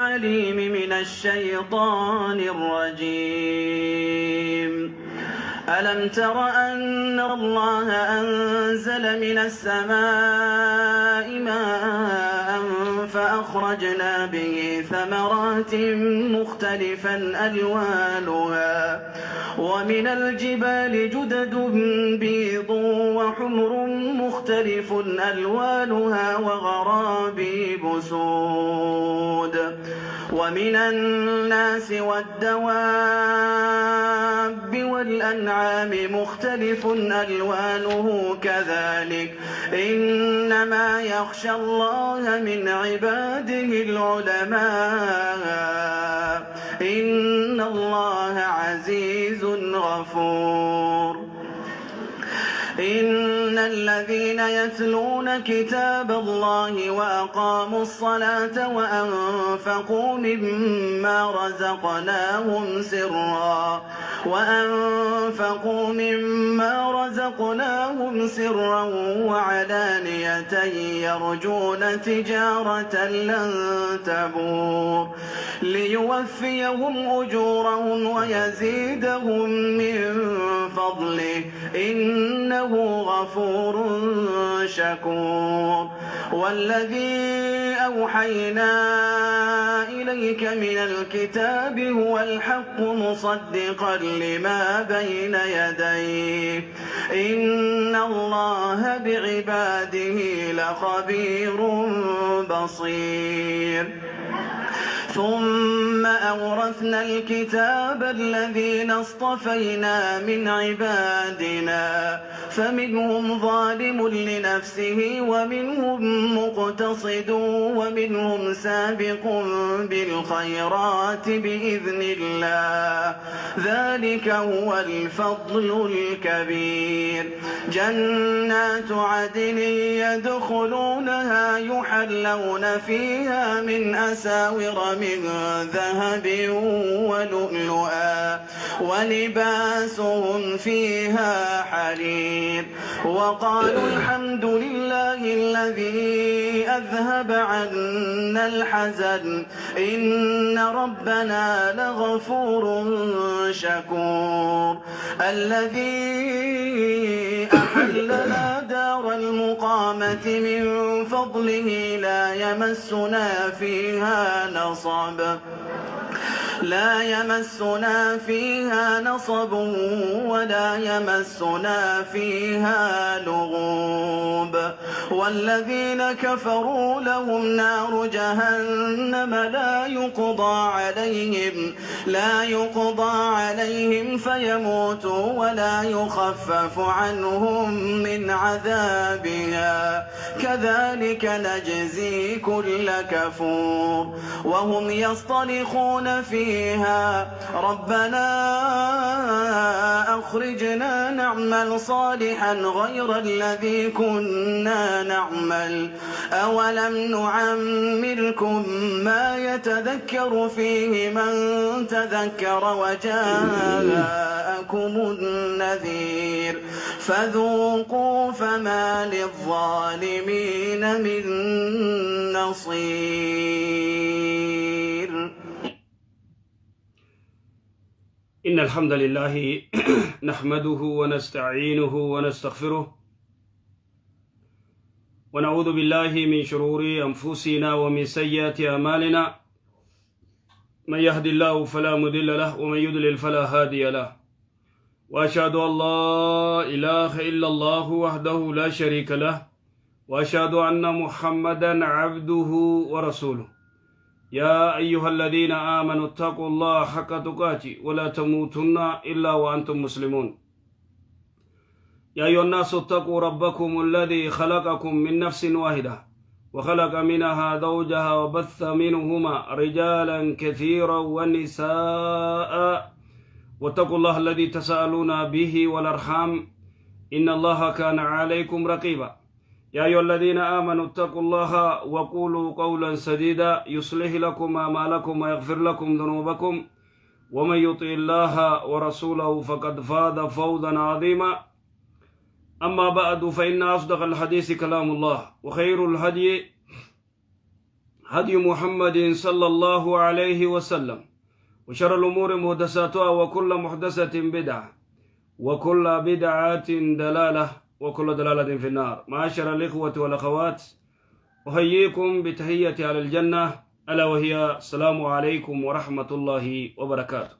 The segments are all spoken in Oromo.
العليم من الشيطان الرجيم. ألم تر أن الله أنزل من السماء ماء فأخرجنا به ثمرات مختلفا ألوانها ومن الجبال جدد بيض وحمر مختلف ألوانها وغرابيب سود ومن الناس والدواب والأنعام مختلف ألوانه كذلك إنما يخشى الله من عباده العلماء إن الله عزيز غفور. إن الذين يتلون كتاب الله وأقاموا الصلاة وأنفقوا مما رزقناهم سرا وعلانية يرجون تجارة لن تبور ليوفيهم أجورهم ويزيدهم من فضله إنه غفور شكور. والذي أوحينا إليك من الكتاب هو الحق مصدقا لما بين يديه إن الله بعباده لخبير بصير. ثم أورثنا الكتاب الذين اصطفينا من عبادنا فمنهم ظالم لنفسه ومنهم مقتصد ومنهم سابق بالخيرات بإذن الله ذلك هو الفضل الكبير. جنات عدن يدخلونها يحلون فيها من أساور من ذهب ولؤلؤا ولباسهم فيها حرير. وقالوا الحمد لله الذي أذهب عنا الحزن إن ربنا لغفور شكور. الذي أحلنا دار المقامة من فضله لا يمسنا فيها نصب ولا يمسنا فيها لغوب. والذين كفروا لهم نار جهنم لا يقضى عليهم فيموتوا ولا يخفف عنهم من عذابها كذلك نجزي كل كفور. وهم يصطرخون فيها ربنا أخرجنا نعمل صالحا غير الذي كنا نعمل أولم نعمركم ما يتذكر فيه من تذكر وجاءكم النذير فذوقوا فما للظالمين من نصير. إن الحمد لله نحمده ونستعينه ونستغفره ونعوذ بالله من شرور أنفسنا ومن سيئات أعمالنا، من يهد الله فلا مضل له ومن يضلل فلا هادي له، وأشهد أن لا إله إلا الله وحده لا شريك له، وأشهد أن محمدا عبده ورسوله. يا أيها الذين آمنوا اتقوا الله حق تقاته ولا تموتن إلا وأنتم مسلمون. يا أيها الناس اتقوا ربكم الذي خلقكم من نفس واحدة وخلق منها زوجها وبث منهما رجالا كثيرا ونساء، واتقوا الله الذي تساءلون به والأرحام إن الله كان عليكم رقيبا. يا أيها الذين آمنوا اتقوا الله وقولوا قولا سديدا يصلح لكم أعمالكم ويغفر لكم ذنوبكم، ومن يطع الله ورسوله فقد فاز فوزا عظيما. أما بعد، فإن أصدق الحديث كلام الله، وخير الهدي هدي محمد صلى الله عليه وسلم، وشر الأمور محدثاتها، وكل محدثة بدعة، وكل بدعة دلالة، وكل دلالة في النار. معاشر الإخوة والأخوات، أحييكم بتحية أهل الجنة، ألا وهي السلام عليكم ورحمة الله وبركاته.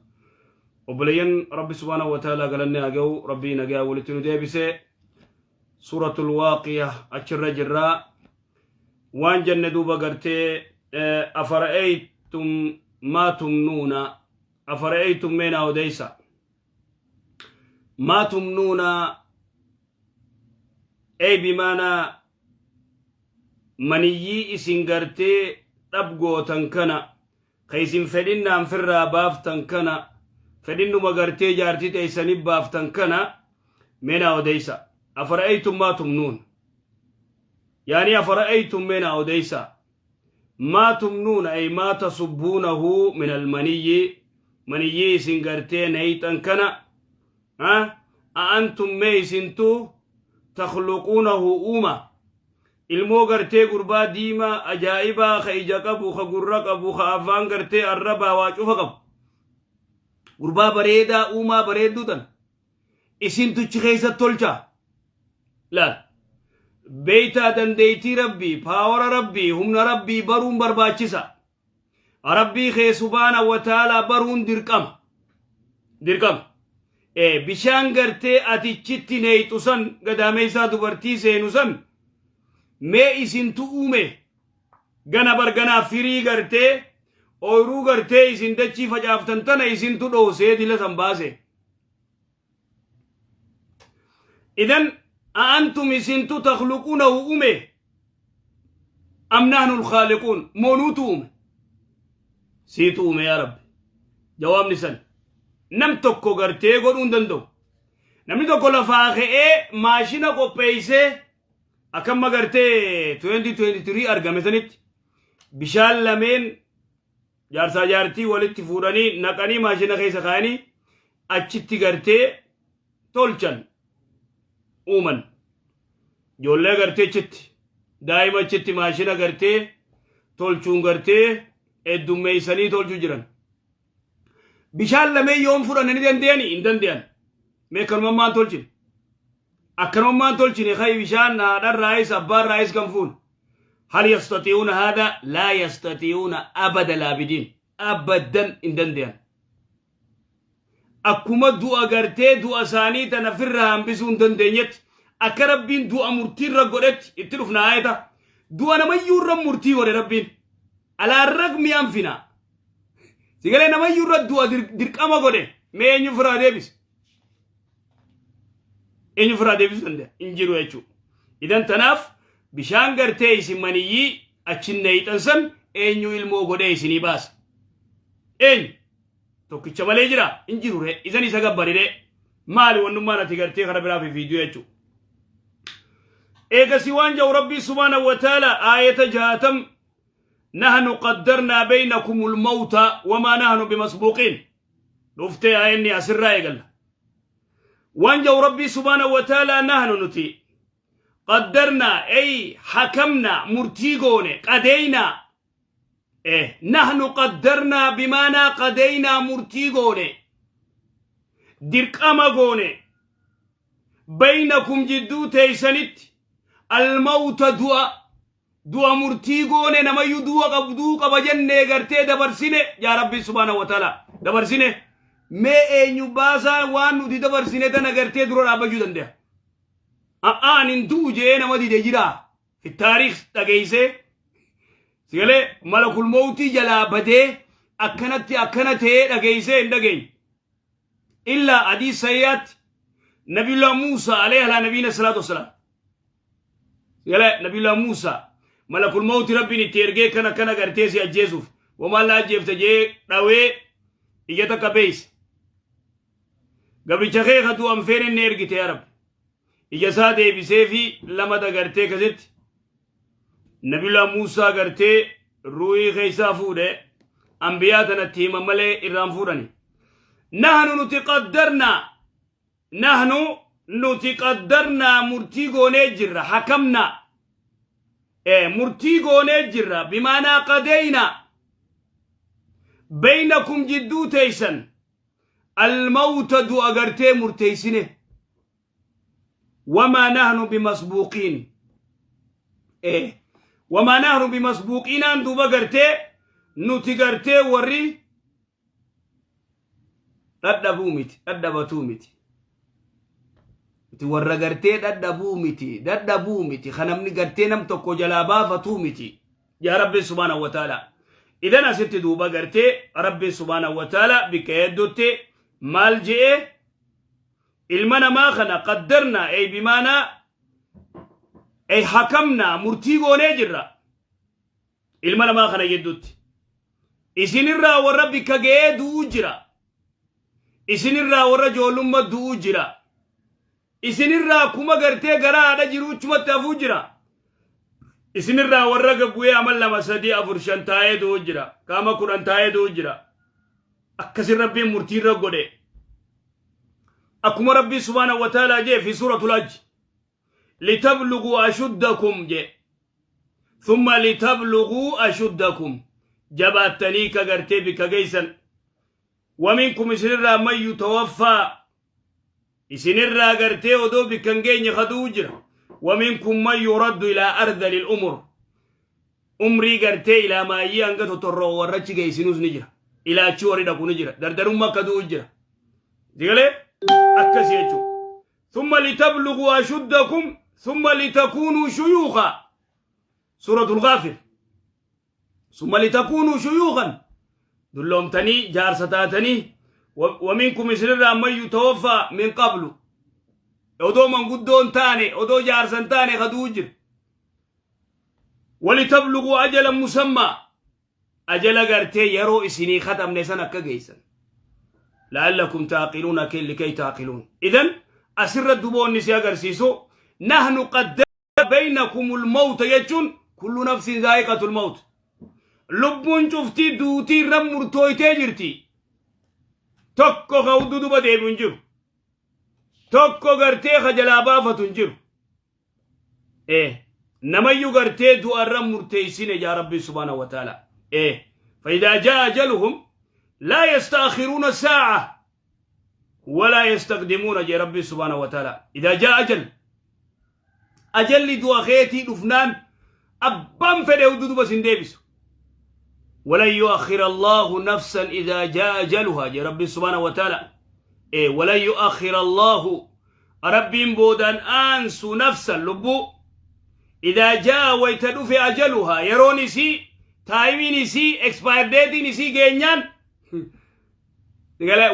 Obboleeyyan Rabbi subhaanahu wa ta'aalaa, galanni haa ga'u. Rabbii nagaa walitti nu deebise. Suuratul Waaqiya achirra jirraa. Waan jenne duuba gartee, afara'aytum maa tumnuuna, afara'aytum, meenaa odeysa, maa tumnuuna, ey bimaanaa maniyyii isin gartee dhabgootan kana, ka isin fedhinnaan firraa baaftan kana, fedhinnuma gartee jaartii teeysanii baaftan kana, meenaa odeysa. Afara'aytum maa tumnuun, yaani afara'aytum, meenaa odeysa, maa tumnuuna, ay maa tasubbuunahu min almaniyyi, maniyyii isin gartee nayxan kana, a antum, mee isintu, takhluquunahu, uuma ilmoo gartee gurbaa diimaa ajaa'ibaa, ka ija qabu, ka gurra qabu, ka afaan gartee arrabaa waa cufa qabu, gurbaa bareedaa, uumaa bareedduu tan isintuchi keessa tolcha? Laal, beeytaa, dandeeytii Rabbii, power Rabbii, humna Rabbii baruun barbaachisa. Rabbii kee subhaana wa ta'aalaa baruun dirqama, dirqama. Bishaan gartee atichitti neeyxu san, gadaameessaa dubartii seenu san, mee isintu uume? Gana barganaa firii gartee ooyiruu gartee isin dachii facaaftan tana isintu dhoosee dila san baase? Idan a'antum, isintu, takhluquunahu, uume, am nahnu alkhaaliquun, moo nuutu uume? Siitu uume yaa Rabbi. Jawaabni san nam tokko gartee godhuu hin danda'u. Namni tokko lafaa ka'ee maashina qopheessee akkamma gartee 2023 argame sanitti bishaan lameen jaarsaa jaartii walitti fuudhanii naqanii maashina keessa kaayanii achitti gartee tolchan, uuman. Ijoollee gartee achitti, daa'ima achitti maashina gartee tolchuun gartee heddummeessanii tolchuu jiran. Bishaan lameen yoom fudhanne ni danda'ani? Hin danda'an. Mee akkanummaan tolchine. Akkanummaan tolchine kai bishaan haadharraayis abbaarraayis kan fuune. Hal yastati'uuna haadha? Laa yastati'uuna abada laabidiin. Abadan hin danda'an. Akkuma du'a gartee du'a isaanii tana firra hambisuu hin dandeenyetti, akka Rabbiin du'a murtiirra godhetti itti dhufna aayata. Du'a namayyuu irra murtii godhe Rabbiin. Alaa ragmi anfina. Sigalee namayyuu irra du'a dirqama godhe, mee eenyu firaa deebise? Eenyu firaa deebisuu danda'a? Hin jiru jechuudha. Idan tanaaf bishaan gartee isin maniyyii achin neeyxan san eenyu ilmoo godhee isinii baasa? Eenyu? Tokkicha malee jira? Hin jiru ree. Isan isa gabbariree. Maali wannummaan ati gartee kana biraa fi fiidiyoo jechuudha? Eegasi waan jedhu Rabbii subhaanahu wa ta'ala, aayata 60: nahnu qaddarnaa baynakumul mawta wamaa nahnu bimasbuuqiin. Dhuftee aayanni asirraa eegalla. Waan jedhu Rabbii subhaanahu wa ta'ala: nahnu, nuti, qaddarnaa, ay hakamnaa, murtii goone, qadeeynaa. Nahnu qaddarnaa bimaanaa qadeeynaa, murtii goone, dirqama goone, baynakum, jidduu teeysanitti, almawta, du'a. Du'a murtii goone, namayyuu du'a qabu, du'uu qaba jennee gartee dabarsine yaa Rabbi subhaanahu wa ta'ala dabarsine. Mee eenyu baasaa waan nuti dabarsine tana gartee dura dhaabbachuu danda'a? A'aan hin du'u jee nama dide jira fi taariikh dhageessee sigalee malakul mawtii jalaa badee akkanatti akkana ta'ee dhageessee hin dhageenye. Illaa adii sayyaatti Nabiyullah Muusaa alayhi alaa nabiyina salaatu wassalaam. Sigalee Nabiyullah Muusaa malakul mawti Rabbiin itti ergee kana kana gartee si ajjeesuuf wamaan la ajjeefte jee dhawee ija takka beeyse. Gabricha kee ka du'an feene inni ergite yaa Rabbi. Ija isaa deebisee fi lama dagartee kasitti Nabiyullah Muusaa gartee ruuhii keessaa fuudhe. Ambiyaa tanatti hima malee irraan fuudhani. Nahnu, nuti, qaddarnaa, nahnu, nuti, qaddarnaa, murtii goonee jirra, hakamnaa. Murtii goonee jirra, bimaanaa qadeyna baynakum, jidduu teeysan, almawta, du'a gartee murteeysine. Wamaa nahnu bimasbuuqiin, wamaa nahnu bimasbuuqiinaan duuba gartee nuti gartee warri dhadhabuu miti, dhadhabatuu miti. Nuti warra gartee dhadhabuu miti, dadhabuu miti, ka namni gartee nam tokko jalaa baafatuu miti, yaa Rabbi subhaanahu wa ta'ala. Idan asitti duuba gartee Rabbi subhaanahu wa ta'ala bikka hedduutti maal je'e? Ilma namaa kana qaddarnaa, ey bimaanaa ey hakamnaa, murtii goonee jirra ilma namaa kana jidduutti. Isinirraa warra bikka ga'ee du'uu jira, isinirraa warra ijoollummaa du'uu jira, isinirraa kuma gartee garaa haadha jiruuchumatti hafuu jira, isinirraa warra gabbu'ee amal 2, 3, 4, 5 taa'ee du'uu jira, qaama 10 taa'ee du'uu jira. Akkasin Rabbiin murtiirra godhe. Akkuma Rabbii subhaanahu wa ta'aalaa jee fi suuratul Hajj, litabluguu ashuddakum jee, thumma litabluguu ashuddakum, jabaattanii ka gartee bikka geessan. Waminkum, isinirraa, man yutawaffaa, isinirraa gartee odoo bikka hin geenye kaduu jira. Waminkum man yuraddu ilaa ardhalil umur, umrii gartee ilaa maayyii hanga totorroo warrachi geessinus ni jira, ilaachi warri dhaqu ni jira, dardarummaa akka du'u jira. Digalee akkasi jechuudha. Thumma litabluguu ashuddakum thumma litakuunuu shuyuuka, suuratul Ghaafir. Summa litakuunuu shuyuukan, dulloomtanii jaarsa taatanii. Waminkum, isinirraa, man yutawaffaa min qablu, odoo manguddoon taane, odoo jaarsan taane kaduu jira. Walitabluguu ajalan musammaa, ajala gartee yeroo isinii katabne san akka geessan. La'allakum taaqiluun, likay taaqiluun. Idan asirra duboonni si agarsiisu, nahnu qaddara baynakumul mawta jechuun kullu nafsin zaa'iqatul mawt, lubbuun cuftii duutii irra murtooytee jirti. Tokko ka hudduu duba deebi'u hin jiru, tokko gartee ka jalaa baafatu hin jiru. Namayyuu gartee du'a irra murteessine yaa Rabbi subhaanahu wa ta'ala. فإذا جاء أجلهم لا يستأخرون ساعة ولا يستقدمون جاء ربي سبحانه وتعالى. إذا جاء أجل، أجل du'a keetii dhufnaan abbaan fedhe hudduu duba sin deebisu. ولن يؤخر الله نفسا إذا جاء أجلها جاء ربي سبحانه وتعالى. إيه، ولن يؤخر الله، ربي بودان أنس، نفسا، لبو، إذا جاء، ويتدف، أجلها، yeroon isii, timeiin isii, expire dateiin isii geenyaan.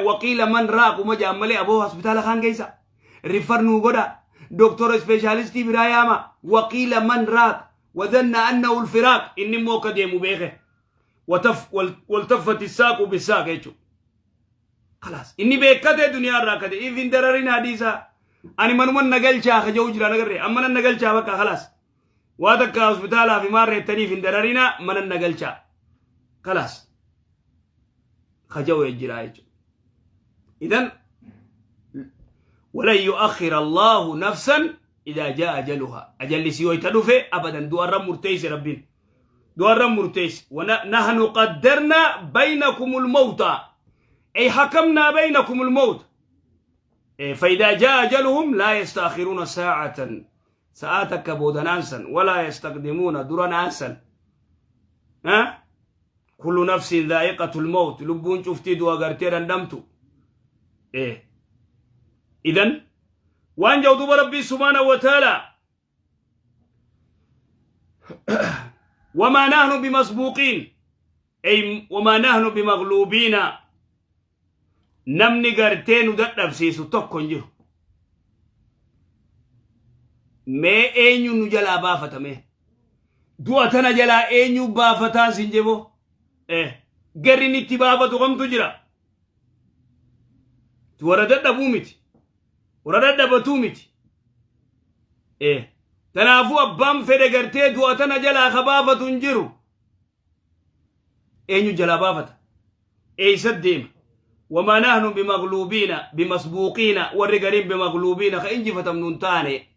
وقيل من راق uma jaan malee, aboo hospitaala kaan geessa, refer nuu godha, doktora specialistii biraa yaama. وقيل من راق وظن أنه الفراق, inni immoo akka deemu beeke. والتفت الساق بالساق jechuudha. خلاص, inni beekatee duniyaa irraa akkate ifin dararin hadiisa ani manuman nagalchaa kaja'u jira nagarree amma nan nagalchaa bakka خلاص, waa takka hospitaalaa fi maal reettaniif hin dararina, manan nagalchaa خلاص kaja'u jira jechuudha. إذن ولن يؤخر الله نفسا إذا جاء أجلها, أجل سيوي تدفه أبدا دوار مرتيس, ربين دوار مرتيس. ونحن قدرنا بينكم الموت أي حكمنا بينكم الموت. فإذا جاء أجلهم لا يستأخرون ساعة, ساعتك بودنانسا، ولا يستقدمون، درنانسا. ها، كل نفس ذائقة الموت, lubbuun cuftii du'a gartee dandamtu. إذن waan jedhu duba Rabbii subhaanahu wa ta'ala, وما نحن بمسبوقين أي وما نحن بمغلوبين, namni gartee nu dadhabsiisu tokko hin jiru. Mee eenyu nu jalaa baafatame? Du'a tana jalaa eenyu baafataan sin jebo? Garri itti baafatu kamtu jira? Warra dadhabuu miti, warra dadhabatuu miti. Tanaafuu abbaan fedhe gartee du'a tana jalaa ka baafatu hin jiru. Eenyu jalaa baafata? Eeysa deema? وما نحن بمغلوبين, بمسبوقين, warri gariin بمغلوبين ka injifatamnu hin taane.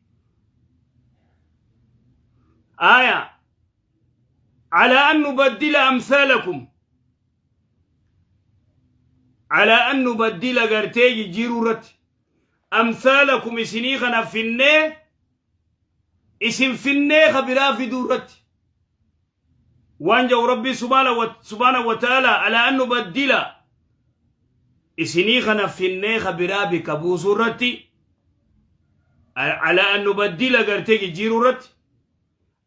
Aya. Alaa an nubaddila amsaalakum, alaa an nubaddila gartee jijjiiruu irratti, amsaalakum isinii kana finnee, isin finnee ka biraa fiduu irratti waan jedhu Rabbii subhaana wa ta'ala. Alaa an nubaddila isinii kana finnee ka biraa bikka buusuu irratti, alaa an nubaddila gartee jijjiiruu irratti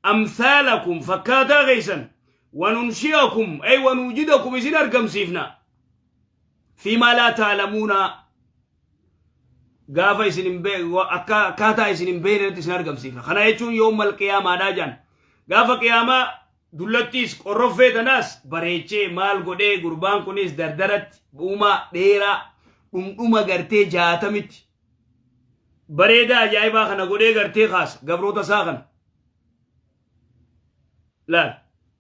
amsaalakum fakkaataa keessan, wanunshi'akum ay wanuujidakum isin argamsiifna, fiimaa laa ta'lamuuna gaafa isin hin akka akkaataa isin hin beeknetti isin argamsiifna. Kana jechuun yoomal qiyaamaadhaa jaan. Gaafa qiyaamaa dullattiis qorroffee tanaas bareechee maal godhee, gurbaan kunis dardaratti uumaa dheeraa dhumdhuma gartee 60tti bareedaa ajaa'ibaa kana godhee gartee kaasa gabroota isaa kana. Laal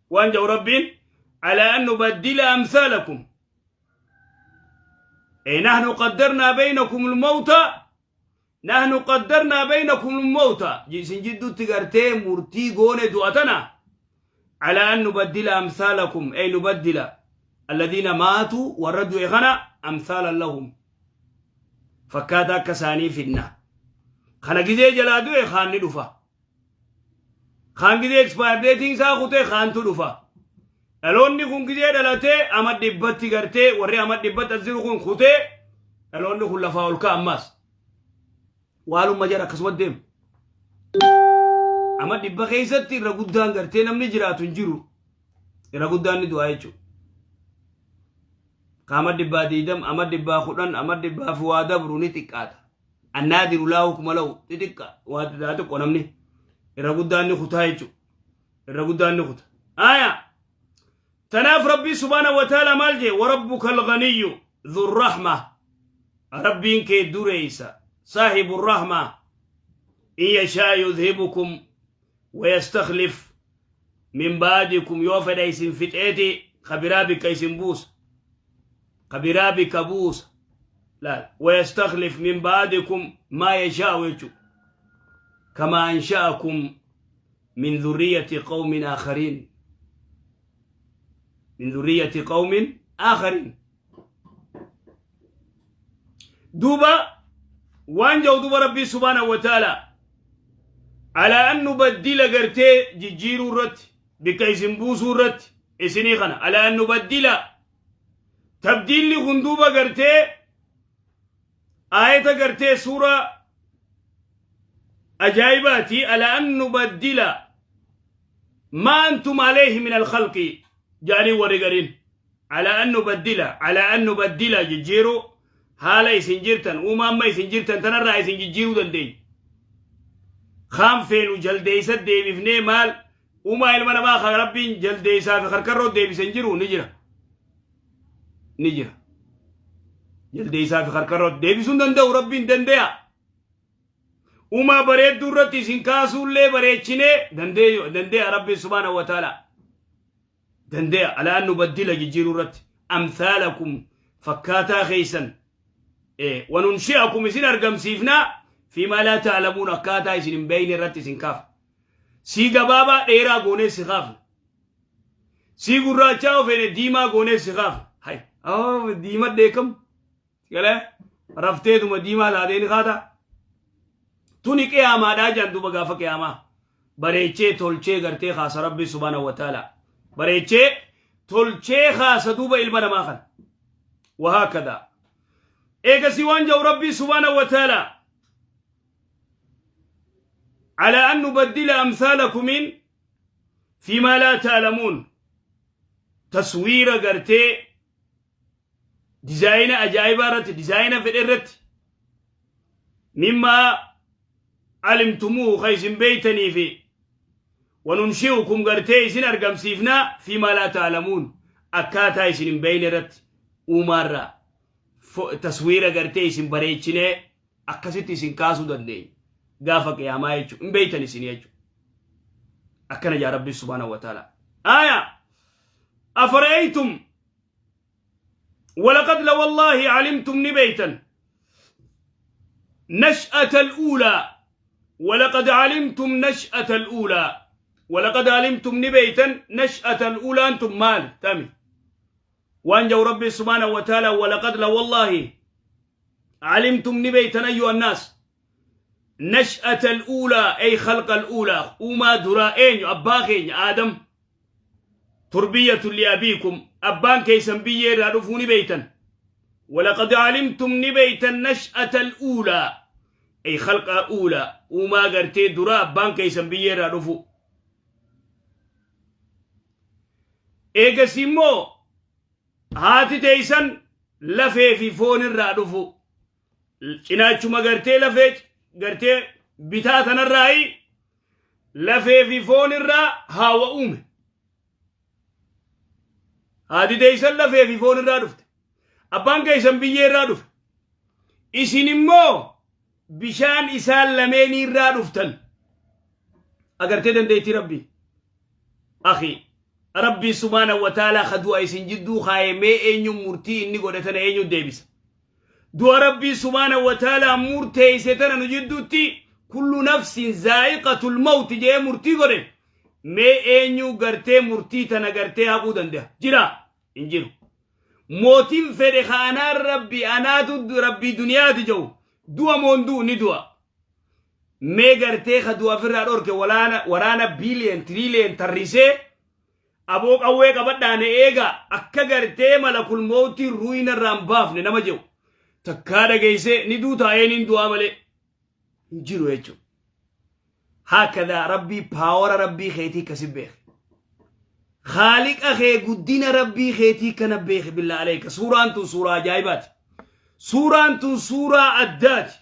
waan jedhu Rabbiin: alaa an nubaddila amsaalakum, أي نحن قدرنا بينكم الموت، نحن قدرنا بينكم الموت، isin jidduutti gartee murtii goone du'a tana. على أن نبدل أمثالكم، أي نبدل الذين ماتوا warra du'e kana أمثالا لهم fakkaataa akka isaanii fidna. Kana gizee jalaa du'e kaan ni dhufa, kaan gizee expire dateiin isaa kutee kaantu dhufa. Dhaloonni kun gizee dhalatee ama 100tti gartee warri ama 100tti as jiru kun kutee dhaloonni kun lafaa ol ka'a. Ammaas waalumma jara akkasuma deema. Ama 100 keessatti irra guddaan gartee namni jiraatu hin jiru, irra guddaan ni du'a jechuudha. Qaama 120, ama 110, ama dhibbaa fi waa dabru ni xiqqaata. النادر لا حكم له xixiqqa waa xiqqoo namni irra guddaan ni kutaa jechuudha. Irra guddaan ni kuta. Aya. Tanaaf Rabbii subhaanahu wa ta'ala maal jee? وربك الغني ذو الرحمة. Rabbiin kee dureeysa. صاحب الرحمة. إن يشاء يذهبكم ويستخلف من بعدكم. Yoo fedha isin fixeeti ka biraa bikka isin buusa. Ka biraa bikka buusa. Laal. ويستخلف من بعدكم ما يشاء jechuudha. كما أنشأكم من ذرية قوم آخرين، من ذرية قوم آخرين. Duuba waan jedhu duuba Rabbii subhaanahu wa ta'ala: على أن نبدل gartee jijjiiruu irratti, bikka isin buusuu irratti isinii kana, على أن نبدل tabdiilli kun duuba gartee aayata gartee suura ajaa'ibaati. على أن نبدل ما أنتم عليه من الخلق jaanii warri gariin. على أن نبدل، على أن نبدل jijjiiruu haala isin jirtan, uumaa amma isin jirtan tanarraa isin jijjiiruu dandeenya. Kaan feenu jaldeeysa deebifnee maal uumaa ilma namaa kan Rabbiin jaldeeysaa fi karkarroo deebise hin jiru? Ni jira, ni jira. Jaldeeysaa fi karkarroo deebisuu hin danda'u Rabbiin? Dande'a. Uumaa bareedduu irratti isin kaasuullee bareechinee dande'a Rabbiin subhaanahu wa ta'ala dande'a. على أن نبدل jijjiiruu irratti أمثالكم fakkaataa keeysan, وننشئكم isin argamsiifnaa, فيما لا تعلمون akkaataa isin hin beeyne irratti isin kaaf. Sii gabaabaa dheeraa goonee si kaafna, sii gurraachaa ofeene diimaa goonee si kaafna. Hay diima dheekam galee rafteetuma diimaa taatee ni kaata. Tuni qiyaamaadhaa jaan. Duuba gaafa qiyaamaa bareechee tolchee gartee kaasa Rabbi subhaanahu wa ta'ala, bareechee tolchee kaasa duuba ilma namaa kana. وهكذا eegasii waan jedhu Rabbii subhaanahu wa ta'ala: على أن نبدل أمثالكم فيما لا تعلمون taswiira gartee design ajaa'ibaa irratti, design fedhe irratti, مما علمتموه ka isin beeytanii fi وننشئكم gartee isin argamsiifnaa فيما لا تعلمون akkaataa isin hin beeyne irratti uumaarraa taswiira gartee isin bareechinee akkasitti isin kaasuu dandeenya gaafa qiyaamaa jechuudha. Hin beeytan isin jechuudha. Akkana jaa Rabbi subhaanahu wa ta'ala. Aya أفرأيتم ولقد لوالله علمتم ni beeytan نشأة الأولى، ولقد علمتم نشأة الأولى. Walaqad alimtum ni beeytan nash'ata al-uulaan tun maali tami waan jau Rabbi subhaanahu wa ta'ala. Walaqad la wallaahi alimtum ni beeytan ayyuha annaas nash'ata al-uulaa ay khalqa al-uulaa, uumaa duraa eenyu? Abbaa keenya Aadam. Turbiyatu li abiikum, abbaan keeysan biyyee irraa dhufuu ni beeytan. Walaqad alimtum ni beeytan nash'ata al-uulaa ay khalqa uulaa, uumaa gartee duraa abbaan keeysan biyyee irraa dhufu. Eegas immoo haati teeysan lafee fi foon irraa dhufu, cinaachuma gartee lafee gartee bitaa tanarraayi lafee fi foon irraa haawa uume. Haati teeysan lafee fi foon irraa dhufte, abbaan keeysan biyyee irraa dhufe, isin immoo bishaan isaan lameenii irraa dhuftan. Agartee dandeettii Rabbii? Akhi, Rabbii subhaanahu wa ta'aalaa ka du'a isin jidduu kaayee, mee eenyuun murtii inni godhe tana eenyuun deebisa? Du'a Rabbii subhaanahu wa ta'aalaa murteeyse tana nu jidduutti, kullu nafsin zaa'iqatul mawti jedhee murtii godhe, mee eenyu gartee murtii tana gartee haquu danda'a? Jira? Hin jiru. Mootiin fedhe ka anaan Rabbi anaatu Rabbii duniyaati jedhu du'a moon du'u? Ni du'a. Mee gartee ka du'a ofirraa dhorke waraana biiliyen tiriiliyen tarrisee, aboo qawwee qabadhaane eega akka gartee malakul mawtii ruuyina irraa hin baafne nama jedhu takkaa dhageessee? Ni duutaa eeniin du'aa malee hin jiru jechuudha. Haakadaa Rabbii power Rabbii keetii akkasi beeke. Khaaliqa kee, guddina Rabbii keetii kana beeke. Billaa aleeka, suuraan tun suuraa ajaa'ibaati. Suuraan tun suuraa addaati.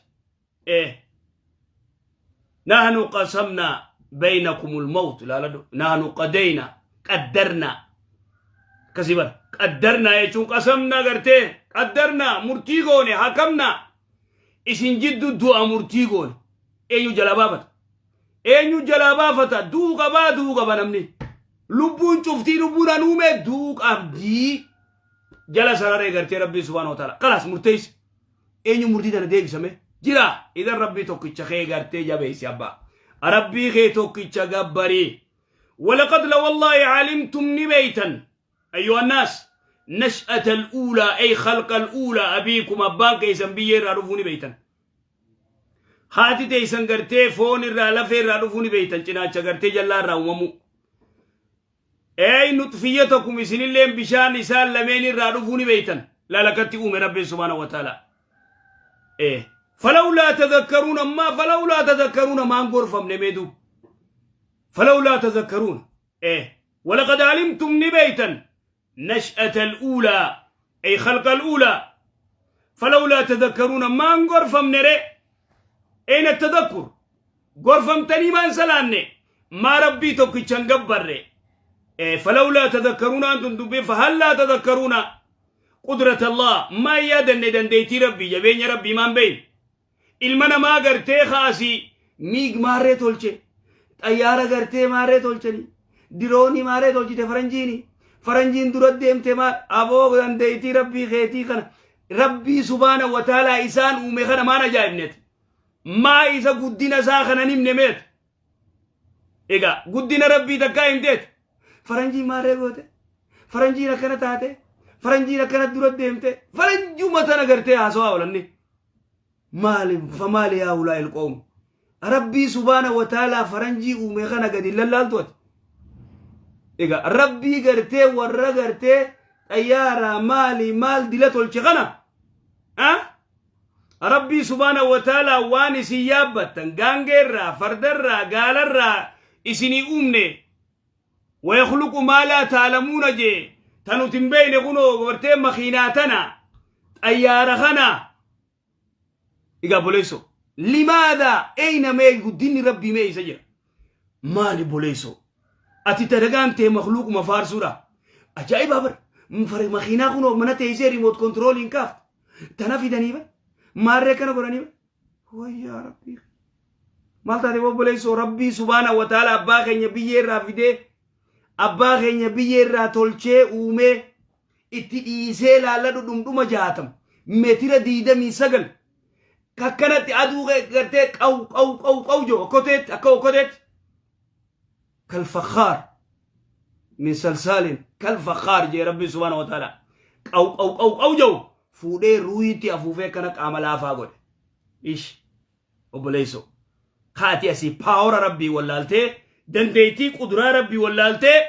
Nahnu qasamnaa baynakumul mawt, ilaaladhu. Nahnu qadayna, qaddarnaa, akkasii bara. Qaddarnaa jechuun qasamnaa gartee qaddarnaa, murtii goone, hakamnaa, isin jiddu du'a murtii goone. Eenyu jalaa baafata? Eenyu jalaa baafata? Du'uu qabaa, du'uu qaba namni. Lubbuun cuftii, lubbuun an uume du'uu qabdii. Jala sararee gartee Rabbii subhaanahu wa ta'ala kalaas murteessi. Eenyu murtii tana deebisame jira? Idan Rabbii tokkicha kee gartee jabeessi, abbaa Rabbii kee tokkicha gabbarii. Walaqad la wallaahi calimtum ni beeytan ayyuha annaas nash'ata al'uulaa ay khalqa al'uulaa abiikum, abbaan keessan biyyee irraa dhufuu ni beeytan, haati teessan gartee foon irraa lafee irraa dhufuu ni beeytan, cinaacha gartee jallaa irraa uumamuu. Ey nuxfiyyatakum, isinilleen bishaan isaan lameen irraa dhufuu ni beeytan. Lalakatti uume Rabbiin subhaanahu wa ta'ala. Falawlaa tadhakkaruun ammaa, falawlaa tadhakkaruuna, maan gorfamne mee duub? Falawlaa tadhakkaruun. Walaqad alimtum ni beeytan nash'ata al'uulaa ay khalqa al'uulaa, falawlaa tadhakkaruuna, maan gorfamne re? Ayna tadhakkur? Gorfamtanii maan salaanne? Maa Rabbii tokkichan gabbarre? Falawlaa tadhakkaruuna antum dubbii fahallaa tadhakkaruuna qudrat Allah, maan yaadanne dandeettii Rabbii, jabeenya Rabbii maan beeyne? Ilma namaa gartee kaasii miig maarree tolche, xayyaara gartee maarree tolchanii, diroonii maarree tolchite, faranjiini faranjiin dura deemte maal? Aboo, dandeettii Rabbii keetii kana, Rabbii subhaana wa ta'ala isaan uume kana maan ajaa'ibneet? Maa isa guddina isaa kana himne meet? Egaa guddina Rabbii takkaa himteet? Faranjiin maarree goote, faranjiin akkana taate, faranjiin akkana dura deemte, faranjuma tana gartee haasawaa oolanne. Maali famaali yaa ulaa ilqoom? Rabbii subhaana wa ta'ala faranjii uume kana gadi lallaaltu ati. Egaa Rabbii gartee warra gartee xayyaara maali maal dila tolche kana, Rabbii subhaana wa ta'ala waan isin yaabbattan gaangeerraa, fardarraa, gaalarraa isinii uumne, wayakhluqu maa laa ta'lamuuna jee, ta nuti hin beekne kunoo gartee makiinaa tana, xayyaara kana. Egaa boleessoo, limaadha eyna mee guddinni Rabbii mee isa jira? Maali boleessoo, ati dalagaan tee makluuquma faarsuudha. Ajaa'ibaa bar, makiinaa kunoo mana teessee remote control hin kaaftu tana fidanii bar, maarree kana godhanii bar. Wayyaa Rabbii, maal taate obboleessoo? Rabbii subhaana wa ta'ala abbaa keenya biyyee irraa fidee, abbaa keenya biyyee irraa tolchee uumee itti dhiisee, laalladhu, dhumdhuma 60, meetira 29 kakkanatti aduu gartee qaw qaw qaw qaw jiru okkoteetti, akka okkoteetti. Kalfakhaar min salsaalin kalfakhaar jee Rabbi subhaanahu wa ta'ala. Qaw qaw qaw qaw jau fuudhee ruuhiitti afuufee kana qaama laafaa godhe. Ish obboleessoo. Kaati asii paawara Rabbii wallaaltee, dandeettii quduraa Rabbii wallaaltee,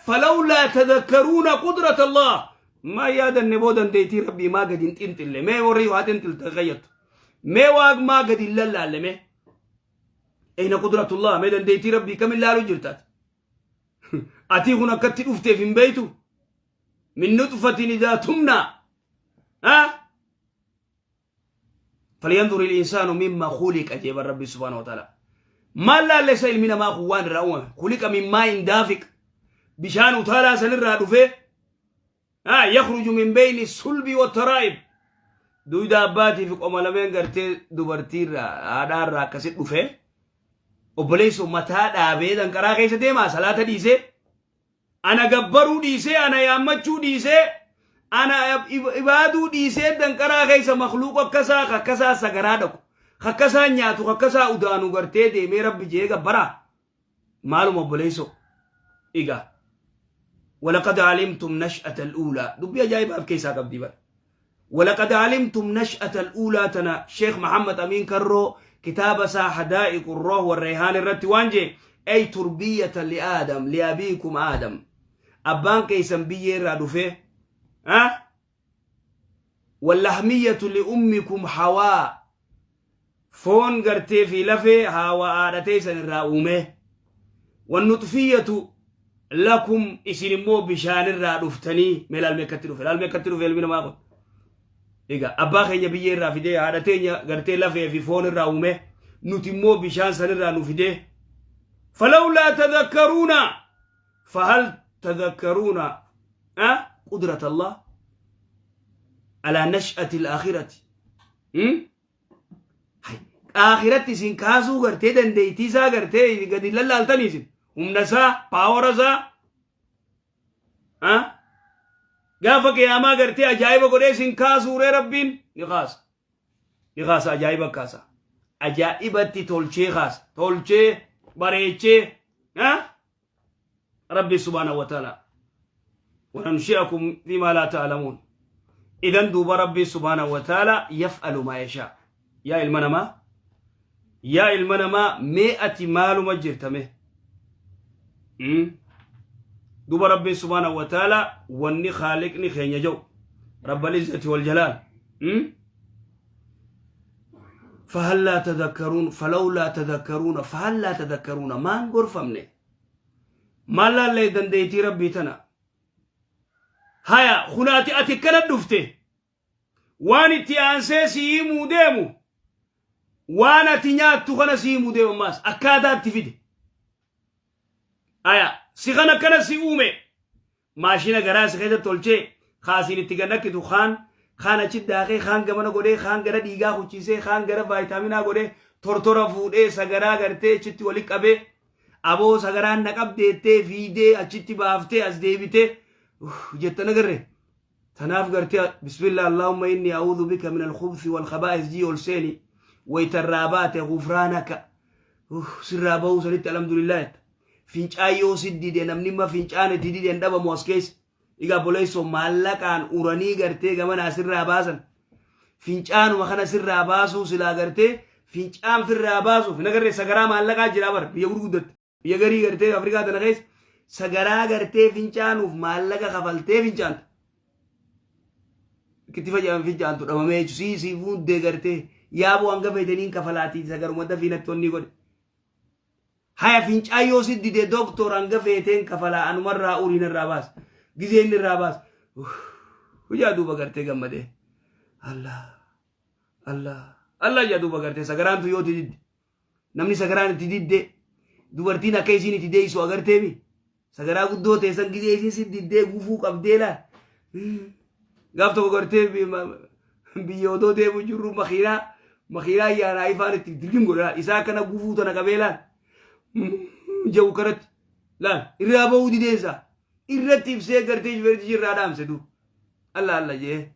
falawlaa tadhakkaruuna qudrat Allah maa yaadanne boo, dandeettii Rabbii maa gadi hin xinxille? Mee warri waa xinxilte qayyattu, mee waaq maa gadi hin lallaalle? Mee ayna qudratullah? Mee dandeettii Rabbii kamin laalu jirtaati? Atii kun akkatti dhufteef hin beeytu. Min nutfatin idaa tumnaa falyanzur il-insaanu mimma khuliqa jeeban Rabbi subhaanahu wa ta'ala. Maal laallessa ilmi namaa kun waan irraa uumame? Khuliqa min maa'in daafiq, bishaan utaalaa sanirraa dhufee, yakhruju min bayni sulbi wa taraa'ib, duyda abbaatii fi qoma lameen gartee dubartiirraa haadhaarraa akkasit dhufee, obboleessoo, mataa dhaabee danqaraa keessa deemaa, salaata dhiisee, ana gabbaruu dhiisee, ana yaammachuu dhiisee, ana ibaaduu dhiisee, danqaraa keessa makluuqa akkasaa akkasaa sagaraa dhaqu, akkasaa nyaatu, akkasaa udaanu gartee deemee Rabbi jee gabbaraa. Maaluma obboleessoo? Egaa walaqad alimtum nash'ata al'uulaa dubbii ajaa'ibaaf keessaa qabdi bara. Walaqad alimtum nash'ata al'uulaa tana Sheekh Mahammad Amiin Karroo kitaaba isaa Hadaa'iqu Rooh Warreehaan irratti waan jee: ay turbiyyata liaadam liabiikum Aadam, abbaan keessan biyyee irraa dhufee, wallahmiyyatu liummikum Hawaa, foon gartee fi lafee hawa haadha teessan irraa uume, wannuxfiyyatu lakum, isin immoo bishaan irraa dhuftanii. Mee laalmee akkatti dhufe, laalmee akkatti dhufe ilmi namaa kun. Egaa abbaa keenya biyyee irraa fidee, haadha teenya gartee lafee fi foon irraa uume, nuti immoo bishaan san irraa nu fidee. Falawlaa tadhakkaruuna, fahal tadhakkaruuna qudrat Allah alaa nash'ati al-aakhirati? Aakiratti isin kaasuu gartee dandeettii isaa gartee gadi lallaaltanii isin humna isaa, paawara isaa gaafa qiyaamaa gartee ajaa'iba godhee isin kaasuuree? Rabbiin ni kaasa, ni kaasa, ajaa'iba kaasa, ajaa'ibatti tolchee kaasa, tolchee bareechee. Rabbi subhaanahu wa ta'ala وننشئكم فيما لا تعلمون. إذن دوب ربي سبحانه وتعالى يفعل ما يشاء. Yaa ilma namaa, yaa ilma namaa, mee ati maaluma jirtame? Duuba Rabbiin subhaanahu wa ta'ala wanni khaaliqni keenya jedhu, rabbal izzati wal jalaal, فهل لا تذكرون، فلولا تذكرون، فهل لا تذكرون، maan gorfamne? Maal laallee dandeettii Rabbii tana? Haya, kunaati ati akkana dhufte, waan itti aansee si himuu deemu, waan ati nyaattu kana si himuu deemu ammaas akkaataa itti fide. Haya, si kana akkana si uume, maashina garaa si keessatti tolchee, kaasiin itti gannakkitu, kaan kaan achi daakee, kaan gamana godhee, kaan gara dhiigaa kuchiisee, kaan gara vaayitaaminaa godhee, tortora fuudhee sagaraa gartee achitti wali qabee, aboo sagaraan na qabdeettee fiidee achitti baaftee as deebitee jettan agarre. Tanaaf gartee bismillah, allahumma inni a'uudhu bika min alkhubthi wal khabaa'is jii ol seeni, waytarraa baate gufraanaka sirraa bahuu sanitti alhamdulillah jetta. Fincaan yoo si dide, namni ma fincaan itti dide hin dhabamu as keessa. Egaa boleessoo, maallaqaan uranii gartee gamana asirraa baasan. Fincaanuma kana sirraa baasuu silaa gartee fincaan firraa baasuuf hin agarree? Sagaraa maallaqaa jira bar biyya gurguddatte. Biyya garii gartee Afrikaa tana keessa sagaraa gartee fincaanuuf maallaqa kafaltee fincaanta. Itti fayyadaman fincaantu dhabamee jechuun sii sii fuuldee gartee yaaboo hanga feetaniin kafalaatii sagaruma dafii natti onni godhe. Haya, fincaan yoo si dide, doktor hanga feeteen kafalaa anumarraa uriin irraa baas. Gizee inni irraa baas. Hujaa duuba gartee gammadee. Allah Allah Allah jaa duuba gartee sagaraantu yoo itti didde. Namni sagaraan itti didde, dubartiin akka isiin itti deessu agarteemi. Sagaraa guddoo teessan gizee isiin si diddee gufuu qabdee laal. Gaaf tokko gartee biyya odoo deemu jirru makiinaa yaanaa ifaan itti dirgim godha. Isaa akkana gufuu tana qabee laal. Jedhu kanatti laal irraa bahuu dideensa. Irratti ibsee gartee shufeertichi irraa dhaamse du. Allah Allah jee.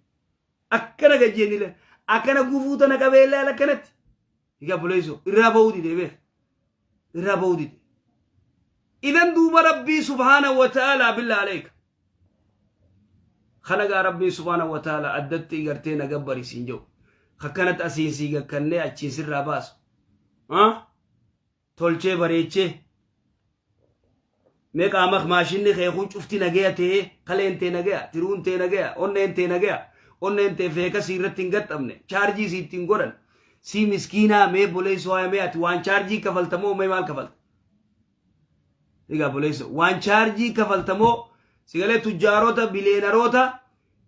Akkana gajjeenni laal. Akkana gufuu tana qabee laal akkanatti. Egaa buleessoo irraa bahuu didee beek. Irraa bahuu dide. Idan duuba Rabbii subhaanahu wa ta'aalaa billaa aleeka. Kana gaa Rabbiin subhaanahu wa ta'aalaa addatti gartee na gabbari siin jedhu. Akkanatti asiin sii gakkannee achiin sirraa baasu. Tolchee bareechee. Mee qaama maashinni kee kun cufti nagaya ta'ee kaleen tee nagaya, tiruun tee nagaya, onneen tee nagaya, onneen tee feeka sii irratti hin gaxxamne, chaarjii sii ittiin godhan. Sii miskiinaa mee boleessoo haa mee ati waan chaarjii kafaltamoo mee maal kafalta? Egaa boleessoo waan chaarjii kafaltamoo sigalee tujjaarota bileenaroota